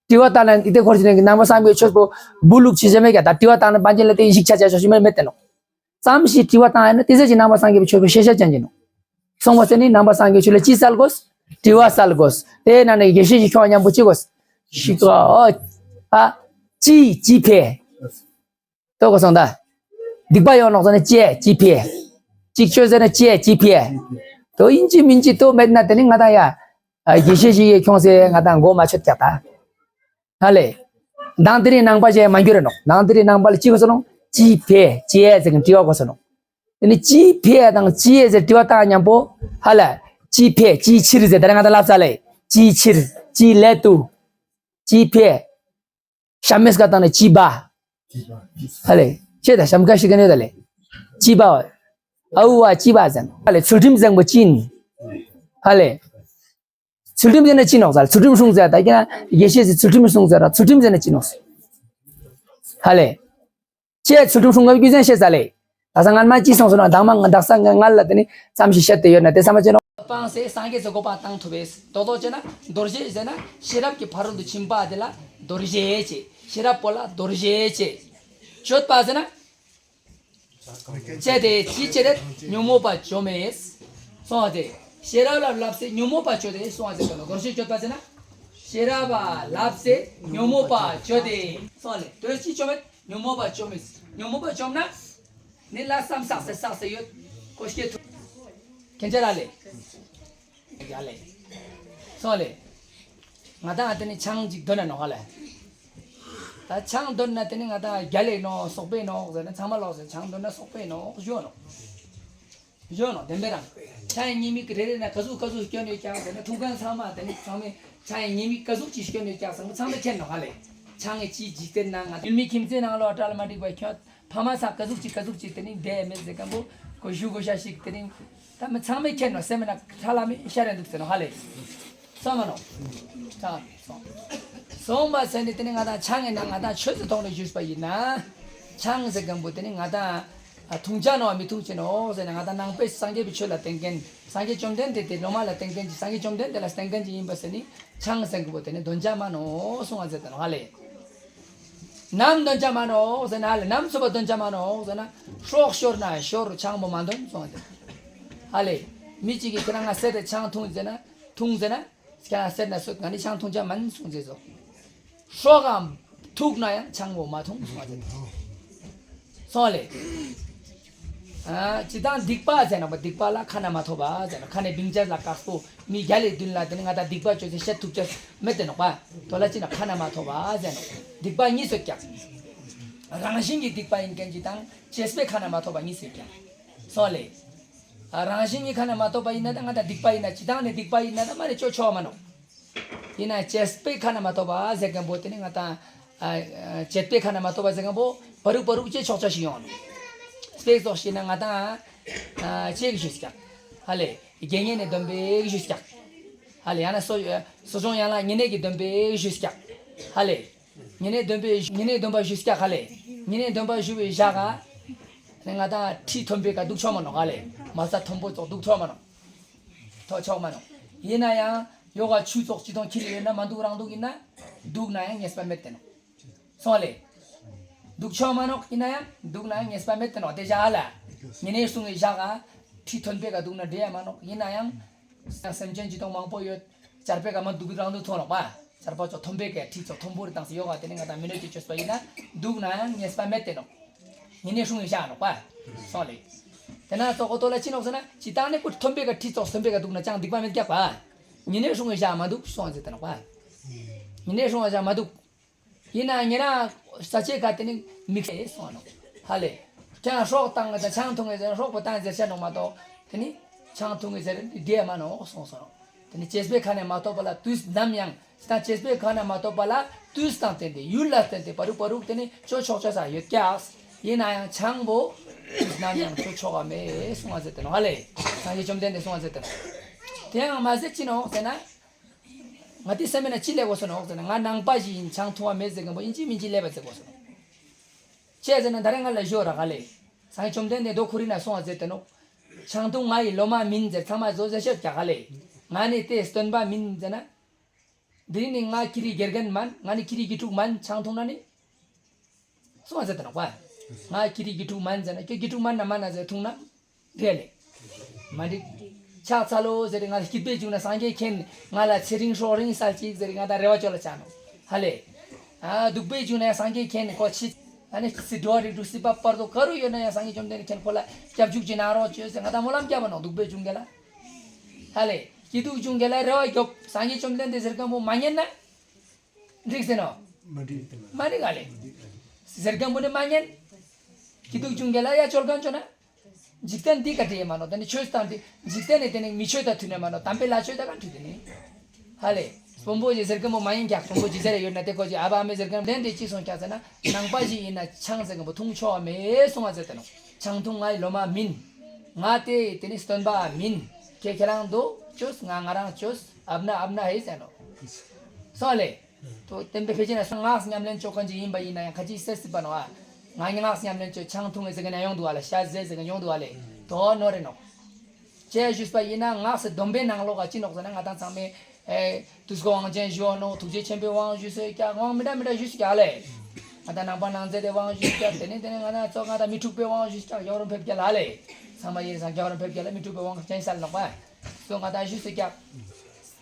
དྲི་བ་བཏང་ན་འདི་དེ་ཁོར་ཅི་ནས་ནང་པ་སངས་རྒྱས་ཆོས་པོ་སྦུ་ལུག་ཅི་ཟེར་མེད་ཀྱང་ད་དྲི་བ་བཏང་ན་བན་ཆེན་ལ་དེ་ཡིན་ཤིག་ཆ་ཆ་ཆོག་ཤི་མེད་མེད་དེ་ནོ། ཙམ་ཞིག་དྲི་བ་བཏང་ཡ་ན་དེ་ཚོ་ཅི་ནང་པ་སངས་རྒྱས་པའི་ཆོས་པོ་ཤེས་བྱ་ཅན་གྱི་ནོ། སོང་བ་ཟེར་ནི་ནང་པ་སངས་རྒྱས་ཆོས་ལ་ཅི་སལ་དགོས། དྲི་བ་སལ་དགོས། དེ་ན་ནི་དགེ་བཤེས་ཀྱི་ཁྱོད་མཉམ་པོ་ཅི་དགོས། ཤི་ཀ་ཨ། ཅི་ཅི་ཕེ། ལྟོ་གོ་སོང་ད། སྡིག་པ་ཡོང་ནོག་ཟེར་ན་ཅེ་ཅི་ཕེ། ཅིག་ཆོས་ཟེར་ན་ཅེ་ཅི་ཕེ། དོ་ཡིན་ཅི་མིན་ཅི་དོ་མེད་ན་དེ་ནི་ང་དང་ཡ། དགེ་བཤེས་ཤིག་ཡེ་ཁྱོངས་ཟེར་ང་དང་མགོ་མ་ཆོད་ཀྱག་ད། ཧ་ལེ། མདང་དེ་རིང་ནང་པ་ཞེས་མ་འགྱུར་ར་ནོག་མདང་དེ་རིང་ནང་པ་ལ་ཅི་གོ་སོང་ནོ། ཅི་ཕེ་ཅི་ཡེ་ཟེར་གི་དྲི་བ་གོ་སོང་ནོ། དེ་ནི་ཅི་ཕེ་དང་ཅི་ཡེ་ཟེར་དྲི་བ་བཏང་མཉམ་པོ། ཧ་ལ། ཅི་ཕེ་ཅི་ཕྱིར་ཟེར་ད་རེ་ང་དང་ལབ་ས་ལེ། ཅི་ཕྱིར་ཅི་སླད་དུ། ཅི་ཕེ། ཤམ་མེས་ཀ་བཏང་ནས་ཅི་བ། ཧ་ལེ། ཁྱེད་ད་ཤམ་ཀ་ཤི་ག་ནས་ད་ལེ། ཅི་བ། ཨ་ཝ་ཅི་བ་ཟེར། ཧ་ལེ་ཚུལ་ཁྲིམས་བཟང་པོ་ཅི་ཡིན། ཧ་ལེ། ཚུལ་ཁྲིམས་ཟེར་ན་ཅི་ནོག་ཟེར། ཚུལ་ཁྲིམས་སྲུང་ཟེར་ད་ཀྱང་དགེ་བཤེས་སི་ཚུལ་ཁྲིམས་སྲུང་ཟེར་ར་ཚུལ་ཁྲིམས་ཟེར་ན་ཅི་ནོག་ཧ་ལེ། ཁྱེད་ཚུལ་ཁྲིམས་སྲུང་ངམ་རྒྱུ་མཚན་བཤད་ས་ལེ། ད་ས་ངན་མ་ཅི་སོང་སོང་ན་དང་མ་ང་དག་ས་ང་ལ་དེ་ནི་ཙམ་ཞིག་བཤད་དེ་ཡོད་ན་དེ་ས་མ་ཅི་ནོག་སྤངས་སེ་སངས་རྒྱས་སུ་གོ་འཕང་བཏང་ཐུབ་པས། རྡོག་རྡོག་བྱས་ན་རྡོ་རྗེ་ཟེར་ན་ཤེས་རབ་ཀྱི་ཕ་རོལ་ཏུ་ཕྱིན་པ་དེ་ལ་རྡོ་རྗེ་ཅེས། ཤེས་རབ་པོ་ལ་རྡོ་རྗེ་ཅེས། སྤྱོད་པ་ཟེར་ན། ཅེས་ཏེ་ཅི་ཅེ་རེད་ཉོན་མོངས་པ་བཅོམ་མེད། སོང་བ་སྟེ། ཤེས་རབ་ལ་བསླབས་སེ་ཉོན་མོངས་པ་བཅོས་ཏེ་སོང་བ་ཟེར་ག་ལ་རྡོ་རྗེ་སྤྱོད་པ་ཟེར་ན། ཤེས་རབ་ལ་བསླབས་སེ་ཉོན་མོངས་པ་བཅོས་ཏེ། སོང་བ་ལེ་དོན་ཅི་བཅོམ་མེད་ཉོན་མོངས་པ་བཅོམ་མེད། ཉོན་མོངས་པ་བཅོམ་ན། ནི་ལ་བསམ་བསགས་སེ་བསགས་སེ་ཡོད། ཁོ་སྐྱེ་ཐུབ། ཁྱེད་ཅག་ར་ལེ། ཡ་ལེ། སོང་ལེ། ང་དང་དེ་ནི་ཆང་ཅིག་འདོན་ན་ནོག་ཧ་ལེ། ད་ཆང་འདོན་ན་དེ་ནི་ང་དང་རྒྱལ་ལེ་ནོག་སོག་པོའི་ནོག་ཟེར་ན། ཚང་མ་ལོག་ཟེར། ཆང་འདོན་ན་སོག་པོའི་ནོག་ཞུ་ནོག་ཞུ་ནོག་དེ་འདྲ་རང་། ཆང་ཡི་ཉེས་དམིགས་རེ་རེ་ན་ག་ཟུག་ག་ཟུག་སྐྱོན་ཡོད་ཀྱག་ཟེར་ན། ཐུག་མཁན་ཚང་མ་དེ་ནི་ཚང་མས་ཆང་ཡི་ཉེས་དམིགས་ག་ཟུག་ཅིག་སྐྱོན་ཡོད་ཀྱག་ཟེར་ན་ཚང་མས་མཁྱེན་ནོག་ཧ་ལེ། ཆང་ངི་ཅིའི་འཇིག་རྟེན་ན་ང་ཡུལ་མི་ཁྱིམ་མཚེས་ནང་ལོགས་གྲལ་མ་འགྲིག་པ་ཁྱོད་ཕ་མ་ཚང་ག་ཟུག་ཅིག་ག་ཟུག་ཅིག་དེ་ནི་བསྡད་མེད་ཟེར་མཁན་པོ་གོ་ཞུ་གོ་ཤ་ཞིག་དེ་ནི་ད་མི་ཚང་མས་མཁྱེན་ནོག་སེམས་ན་ཁྲ་ལ་མི་ཤ་རེ་འདུག་ཟེར་ནོག་ཧ་ལེ། སོང་མ་ནོག་ཆང་སོང་། སོང་བ་ཟེར་ནི་དེ་ནི་ང་དང་ཆང་ངི་ནང་ང་དང་ཆོས་སུ་ཐོག་ནས་ཞུས་པ་ཡིན་ན། ཆང་ཟེར་མཁན་པོ་དེ་ནི་ང་དང་ཨ་འཐུང་ཅ་ནོག་མི་འཐུང་ཅ་ནོག་ཟེར་ན། ང་དང་ནང་པའི་སངས་རྒྱས་པའི་ཆོས་ལ་བརྟེན་མཁན། སངས་རྒྱས་བཅོམ་ལྡན་འདས་དེ་སློབ་མ་ལ་བརྟེན་མཁན་གྱི། སངས་རྒྱས་བཅོམ་ལྡན་འདས་ལ་བརྟེན་མཁན་གྱི་ཡིན་པ་ཟེར་ནི་ཆང་ཟེར་མཁན་པོ་དེ་ནི་འདོན་ཅ་མ་ནོག་གསུང་བ་ཟེར་དེ་ནོག་ཧ་ལེ། ནམ་འདོན་ཅ་མ་ནོག་ཟེར་ན་ཧ་ལེ། ནམ་སོ་པ་འདོན་ཅ་མ་ནོག་ཟེར་ན། སྲོག་ཤོར་ན་ཤོར། ཆང་པོ་མ་འདོན་གསུང་བ་ཟེར་ཧ་ལེ། མི་གཅིག་གིས་ཁྱེད་རང་ང་ཟེར་ཏེ་ཆང་འཐུང་ཟེར་ན། འཐུང་ཟེར་ན། ཁྱེད་རང་ཟེར་ན་སོད་ང་ནི་ཆང་འཐུང་ཅ་མིན་གསུང་ཟེར་སོ། སྲོག་གམ་ཐུག་ན་ཡང་ཆང་པོ་མ་འཐུང་གསུང་བ་ཟེར། སོང་ལེ། ཨ་ཅི་དང་སྡིག་པ་ཟེར་ན་པ་སྡིག་པ་ལ་ཁ་ན་མ་ཐོ་བ་ཟེར་ན། ཁ་ནས་བིང་ཅ་ལ་དཀགས་པོ་མི་རྒྱལ་ལས་བདུན་ལ་དེ་ནི་ང་དང་སྡིག་པ་བཅོས་ཏེ་བཤད་ཐུབ་ཅ་མེད་དེ་ནོག་པ། དོ་ལ་ཅི་ན་ཁ་ན་མ་ཐོ་བ་ཟེར་ནོག་སྡིག་པ་གཉིས་སོད་ཀྱག་རང་བཞིན་གྱི་སྡིག་པ་ཡིན་མཁན་གྱི་དང་བཅས་པའི་ཁ་ན་མ་ཐོ་བ་གཉིས་སོད་ཀྱག་སོང་ལེ། ཨ་རང་བཞིན་གྱི་ཁ་ན་མ་ཐོ་བ་ཡིན་ན་ད་ང་དང་སྡིག་པ་ཡིན་ན། ཅི་དང་ནི་སྡིག་པ་ཡིན་ན་ད་མ་ནི་ཅོ་ཆོག་མ་ནོག་ཡིན་ན་བཅས་པའི་ཁ་ན་མ་ཐོ་བ་ཟེར་མཁན་པོ་དེ་ནི་ང་དང་ཨ་ཨ་བཅས་པའི་ཁ་ན་མ་ཐོ་བ་ཟེར་མཁན་པོ་བ་རུག་བ་རུག་ཅེས་ཆོག་ཆ་ཞིག་ཡོང་ནོག་དཔེ་ཚོགས་ཤིག་ན་ང་དང་ཨ་ཅེས་གི་ཞུས་ཀྱག་ཧ་ལེ། དགེ་བསྙེན་ནི་སྡོམ་པའི་ཞུས་ཀྱག་ཧ་ལེ། ཡང་ན་གསོ་གསོ་སྦྱོང་ཡན་ལག་ཉེ་གནས་ཀྱི་སྡོམ་པའི་ཞུས་ཀྱག་ཧ་ལེ། ཉེ་གནས་སྡོམ་པའི་ཉེ་གནས་སྡོམ་པ་ཞུས་ཀྱག་ཧ་ལེ། ཉེ་གནས་སྡོམ་པ་ཞུ་བའི་ཞག་ག་ནི་ང་དང་ཁྲི་མཐོན་པོའི་ཀ་འདུག་ཆོག་མ་ནོག་ཧ་ལེ། མ་རྩ་མཐོན་པོ་ཙོགས་འདུག་ཆོག་མ་ནོག་ཐོ་ཆོག་མ་ནོག་ཡིན་ན་ཡང་ཡོ་ག་ཆུ་ཙོགས་ཅི་དང་ཁྱི་ལི་ཡོད་ན་མ་འདུག་རང་འདུག་ཡིན་ན། འདུག་ན་ཡང་ཉེས་པ་མེད་དེ་ནོག་སོང་ལེ། འདུག་ཆོག་མ་ནོག་ཡིན་ན་ཡང་འདུག་ན་ཡང་ཉེས་པ་མེད་དེ་ནོག་དེ་བཞག་ལ། ཉེ་གནས་སྲུང་བའི་ཞག་ག་ཁྲི་མཐོན་པོའི་ཀ་འདུག་ན་འགྲིག་ཡ་མ་ནོག་ཡིན་ན་ཡང་སེམས་ཅན་ཅི་དང་མང་པོ་ཡོད། ཆར་པའི་ཀ་མ་འདུག་རང་འདུག་ཐོན་ནོག་པ། ཆར་པ་ཙོགས་མཐོན་པོའི་ཀ་ཁྲི་ཙོགས་མཐོན་པོ་རེ་བཏང་སེ་ཡོ་ག་དེ་ནི་ང་དང་མི་ནོད་ཀྱི་བཅོས་པ་ཡིན་ན། འདུག་ན་ཡང་ཉེས་པ་མེད་དེ་ནོག་ཉེ་གནས་སྲུང་བའི་ཞག་ནོག་པ། སོང་ལེ། དེ་ན་ཙོགས་གོ་ཏོ་ལ་ཅི་ནོག་ཟེར་ན། ཅི་དང་ནི་ཀུ་མཐོན་པོའི་ཀ་ཁྲི་ཙོགས་མཐོན་པོའི་ཀ་འདུག་ན་ཅང་སྡིག་པ་མེད་ཀྱག་པ། ཉེ་གནས་སྲུང་བའི་ཞག་མ་འདུག་སོང་ཟེར་དེ་ནོག་པ། ཉེ་གནས་སྲུང་བའི་ཞག་མ་འདུག་ཡིན་ན་ཉེ་རང་ས་ཆའི་ཀ་དེ་ནི་དམིགས་བསལ་སོང་ནོག་ཧ་ལེ། ཁྱེད་རང་སྲོག་བཏང་ངེ་ད་ཆང་འཐུང་ངེ་ཟེར་སྲོག་པོ་བཏང་ཟེར་ཤ་ནོག་མ་གཏོགས། དེ་ནི་ཆང་འཐུང་ངེ་ཟེར་འདི་བསྡད་མ་ནོག་སོང་སོང་ནོག་དེ་ནི་བཅས་པའི་ཁ་ནས་མ་ཐོ་བ་ལ་དུས་ནམ་ཡང་། ད་བཅས་པའི་ཁ་ནས་མ་ཐོ་བ་ལ་དུས་དང་བསྟུན་ཏེ་ཡུལ་ལ་བསྟུན་ཏེ་བ་རུག་བ་རུག་དེ་ནི་ཅོ་ཆོག་ཆོག་ས་ཡོད་ཀྱག་ཡིན་ན་ཡང་ཆང་པོ་དུས་ནམ་ཡང་ཅོ་ཆོག་ག་མེད་གསུང་བ་ཟེར་དེ་ནོག་ཧ་ལེ། སངས་རྒྱས་བཅོམ་ལྡན་འདས་གསུང་བ་ཟེར་དེ་ནོག་དེ་ཡང་མ་ཟད་ཅི་ནོག་ཟེར་ན། ང་དེ་སེམས་ན་ཅི་སླེབས་དགོས་སོ་ནོག་ཟེར་ན། ང་ནང་པ་ཞིག་ཡིན། ཆང་འཐུང་བ་མེད་ཟེར་མཁན་པོ་ཡིན་གཅིག་མིན་གཅིག་སླེབས་པ་ཟེར་དགོས་སོ་ནོག་ཅི་ཟེར་ན་ད་རེས་ང་ལ་ཞོ་ར་ག་ལེ། སངས་རྒྱས་བཅོམ་ལྡན་འདས་མདོ་ཁོ་རི་ན་གསུང་བ་ཟེར་དེ་ནོག་ཆང་འཐུང་ང་ཡི་སློབ་མ་མིན་ཟེར་ཚང་མ་བཟོ་ཟེར་ཤོད་ཀྱག་ག་ལེ། ང་ནི་དེ་སྟོན་པ་མིན་ཟེར་ན། འདི་ནི་ང་ཁྱེད་རའི་དགེ་རྒན་མིན། ང་ནི་ཁྱེད་རའི་དགེ་ཕྲུག་མིན། ཆང་འཐུང་ན་ནི། སོང་ཟེར་དང་པ། ང་ཁྱེད་རའི་དགེ་ཕྲུག་མིན་ཟེར་ན་ཁྱོད་དགེ་ཕྲུག་མིན་ན་མིན་ན་ཟེར་འཐུང་ན། འགྲིག་ལེ། མ་འགྲིག་ཕྱག་འཚལ་ལོ་ཟེར་ང་སྐྱིད་པོ་བྱུང་ན་སངས་རྒྱས་མཁྱེན། ང་ལ་ཚེ་རིང་སྲོག་རིང་སལ་ཅིག་ཟེར་ང་དང་རེ་བ་ཅོ་ལ་ཆ་ནོག་ཧ་ལེ། ཨ་སྡུག་པོ་བྱུང་ན་ཡང་སངས་རྒྱས་མཁྱེན་ཁོ་ཆི། ཨ་ནི་སི་འགྲོ་བ་རིགས་དྲུག་སྲིད་པ་བར་དོ་ག་རུ་ཡོད་ན་ཡང་སངས་རྒྱས་བཅོམ་ལྡན་འདས་མཁྱེན་ཁོ་ལ་སྐྱབས་འཇུག་ཅིག་གནང་རོགས་བྱོས་ཟེར་ང་དང་སྨོན་ལམ་བརྒྱབ་པ་ནོག་སྡུག་པོ་བྱུང་ག་ལ། ཧ་ལེ། སྐྱིད་སྡུག་བྱུང་ག་ལ་རེ་བ་རྒྱོབ། སངས་རྒྱས་བཅོམ་ལྡན་འདས་ཟེར་མཁན་པོ་མ་ཉན་ན། འགྲིག་ཟེར་ནོ། མ་འགྲིག་དེ་མ་མ་འགྲིག་ག་ལེ། ཟེར་མཁན་པོ་ནི་མ་ཉན། སྐྱིད་སྡུག་བྱུང་ག་ལ་ཡ་ཅོལ་གང་ཅོ་ན། འཇིག་རྟེན་འདི་ག་འདྲ་ཡིན་མ་ནོ། ད་ནི་ཆོས་དང་འདི་འཇིག་རྟེན་ནི་དེ་ནི་མི་ཆོས་དང་མཐུན་ནས་མ་ནོ། དམ་པའི་ལྷ་ཆོས་དང་གང་མཐུན་དེ་ནི། ཧ་ལེ། དཔོན་པོ་ཞིག་ཟེར་མཁན་པོ་མ་ཡིན་ཀྱག་དཔོན་པོ་ཇི་ཟེར་ཡོད་ན་དེ་ཀོ་ཅིག་ཨ་བ་ཨ་མས་ཟེར་མཁན་ལན་དེ་ཅི་སོང་ཀྱག་ཟེར་ན། ནང་པ་ཞིག་ཡིན་ན་ཆང་ཟེར་མཁན་པོ་འཐུང་ཆོག་མེད་གསུང་བ་ཟེར་དེ་ནོ། ཆང་འཐུང་ང་ཡི་སློབ་མ་མིན། ང་དེ་དེ་ནི་སྟོན་པ་མིན། ཁྱེད་ཁྱེད་རང་དུ་བཅོས་ང་ང་རང་བཅོས་ཨབ་ན་ཨབ་ན་ཧེ་ཟེར་ནོ། སོང་ལེ། དོ་བསྟན་པའི་ཕལ་ཆེར་ན་སྔགས་ཉམས་ལེན་བཅོ་མཁན་ཅིག་ཡིན་པ་ཡིན་ན་ཡང་ཁ་ཅིག་སེ་སི་པ་ནོ་ཨ། ང་སྔགས་ཉམས་ལེན་བཅོ་ཆང་འཐུང་ངེ་ཟེར་གི་ན་ཡོང་འདུག་ཨ་ལ། ཤ་ཟེ་ཟེར་གི་ཡོང་འདུག་ཨ་ལེ། དོ་ནོ་རེ་ནོ། ཅེས་ཞུས་པ་ཡིན་ན་སྔགས་སི་སྡོམ་པའི་ནང་ལོགས་ཀ་ཅི་ནོག་ཟེར་ན་ང་དང་ཚང་མས་ཨེ་དུས་འཁོར་དབང་ཆེན་ཞུ་ནོ། ཐུགས་རྗེ་ཆེན་པོའི་དབང་ཞུས་སོ་ཀྱག་དབང་མི་འདྲ་མི་འདྲ་ཞུས་སོ་ཀྱག་ལེ། ང་དང་ནང་པ་ནང་ཚན་དེ་དབང་ཞུས་ཀྱག་དེ་ནས་དེ་ནས་ང་དང་ཚོ་ང་དང་མི་འཁྲུགས་པའི་དབང་ཞུས་ཀྱག་རྒྱལ་བ་རིན་པོ་ཆེ་ལ་ལེ། ཚང་མ་ཡིན་ཙང་རྒྱལ་བ་རིན་པོ་ཆེ་ལ་མི་འཁྲུགས་པའི་དབང་ཅན་སལ་ནོག་པ། སོ་ང་དང་ཞུས་སོ་ཀྱག་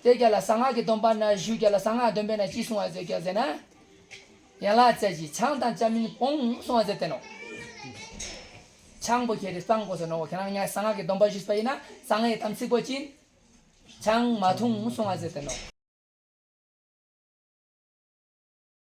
དེ་རྒྱ་ལ་གསང་སྔགས་ཀྱི་སྡོམ་པ་ན་ཞུ་རྒྱ་ལ་གསང་སྔགས་སྡོམ་པའི་ན་ཅི་གསུང་བ་ཟེར་ཀྱག་ཟེར་ན། ཡན་ལག་རྩ་བཞི་ཆང་དང་བཅའ་མིན་སྤོང་གསུང་བ་ཟེར་དེ་ནོ། ཆང་པོ་ཁྱེད་རེ་སྤང་དགོས་ཟེར་ནོ། ཁྱེད་རང་ཉ་གསང་སྔགས་ཀྱི་སྡོམ་པ་ཞུས་པ་ཡིན་ན་གསང་སྔགས་དམ་ཚིག་པོ་ཅིན། ཆང་མ་འཐུང་གསུང་བ་ཟེར་དེ་ནོ།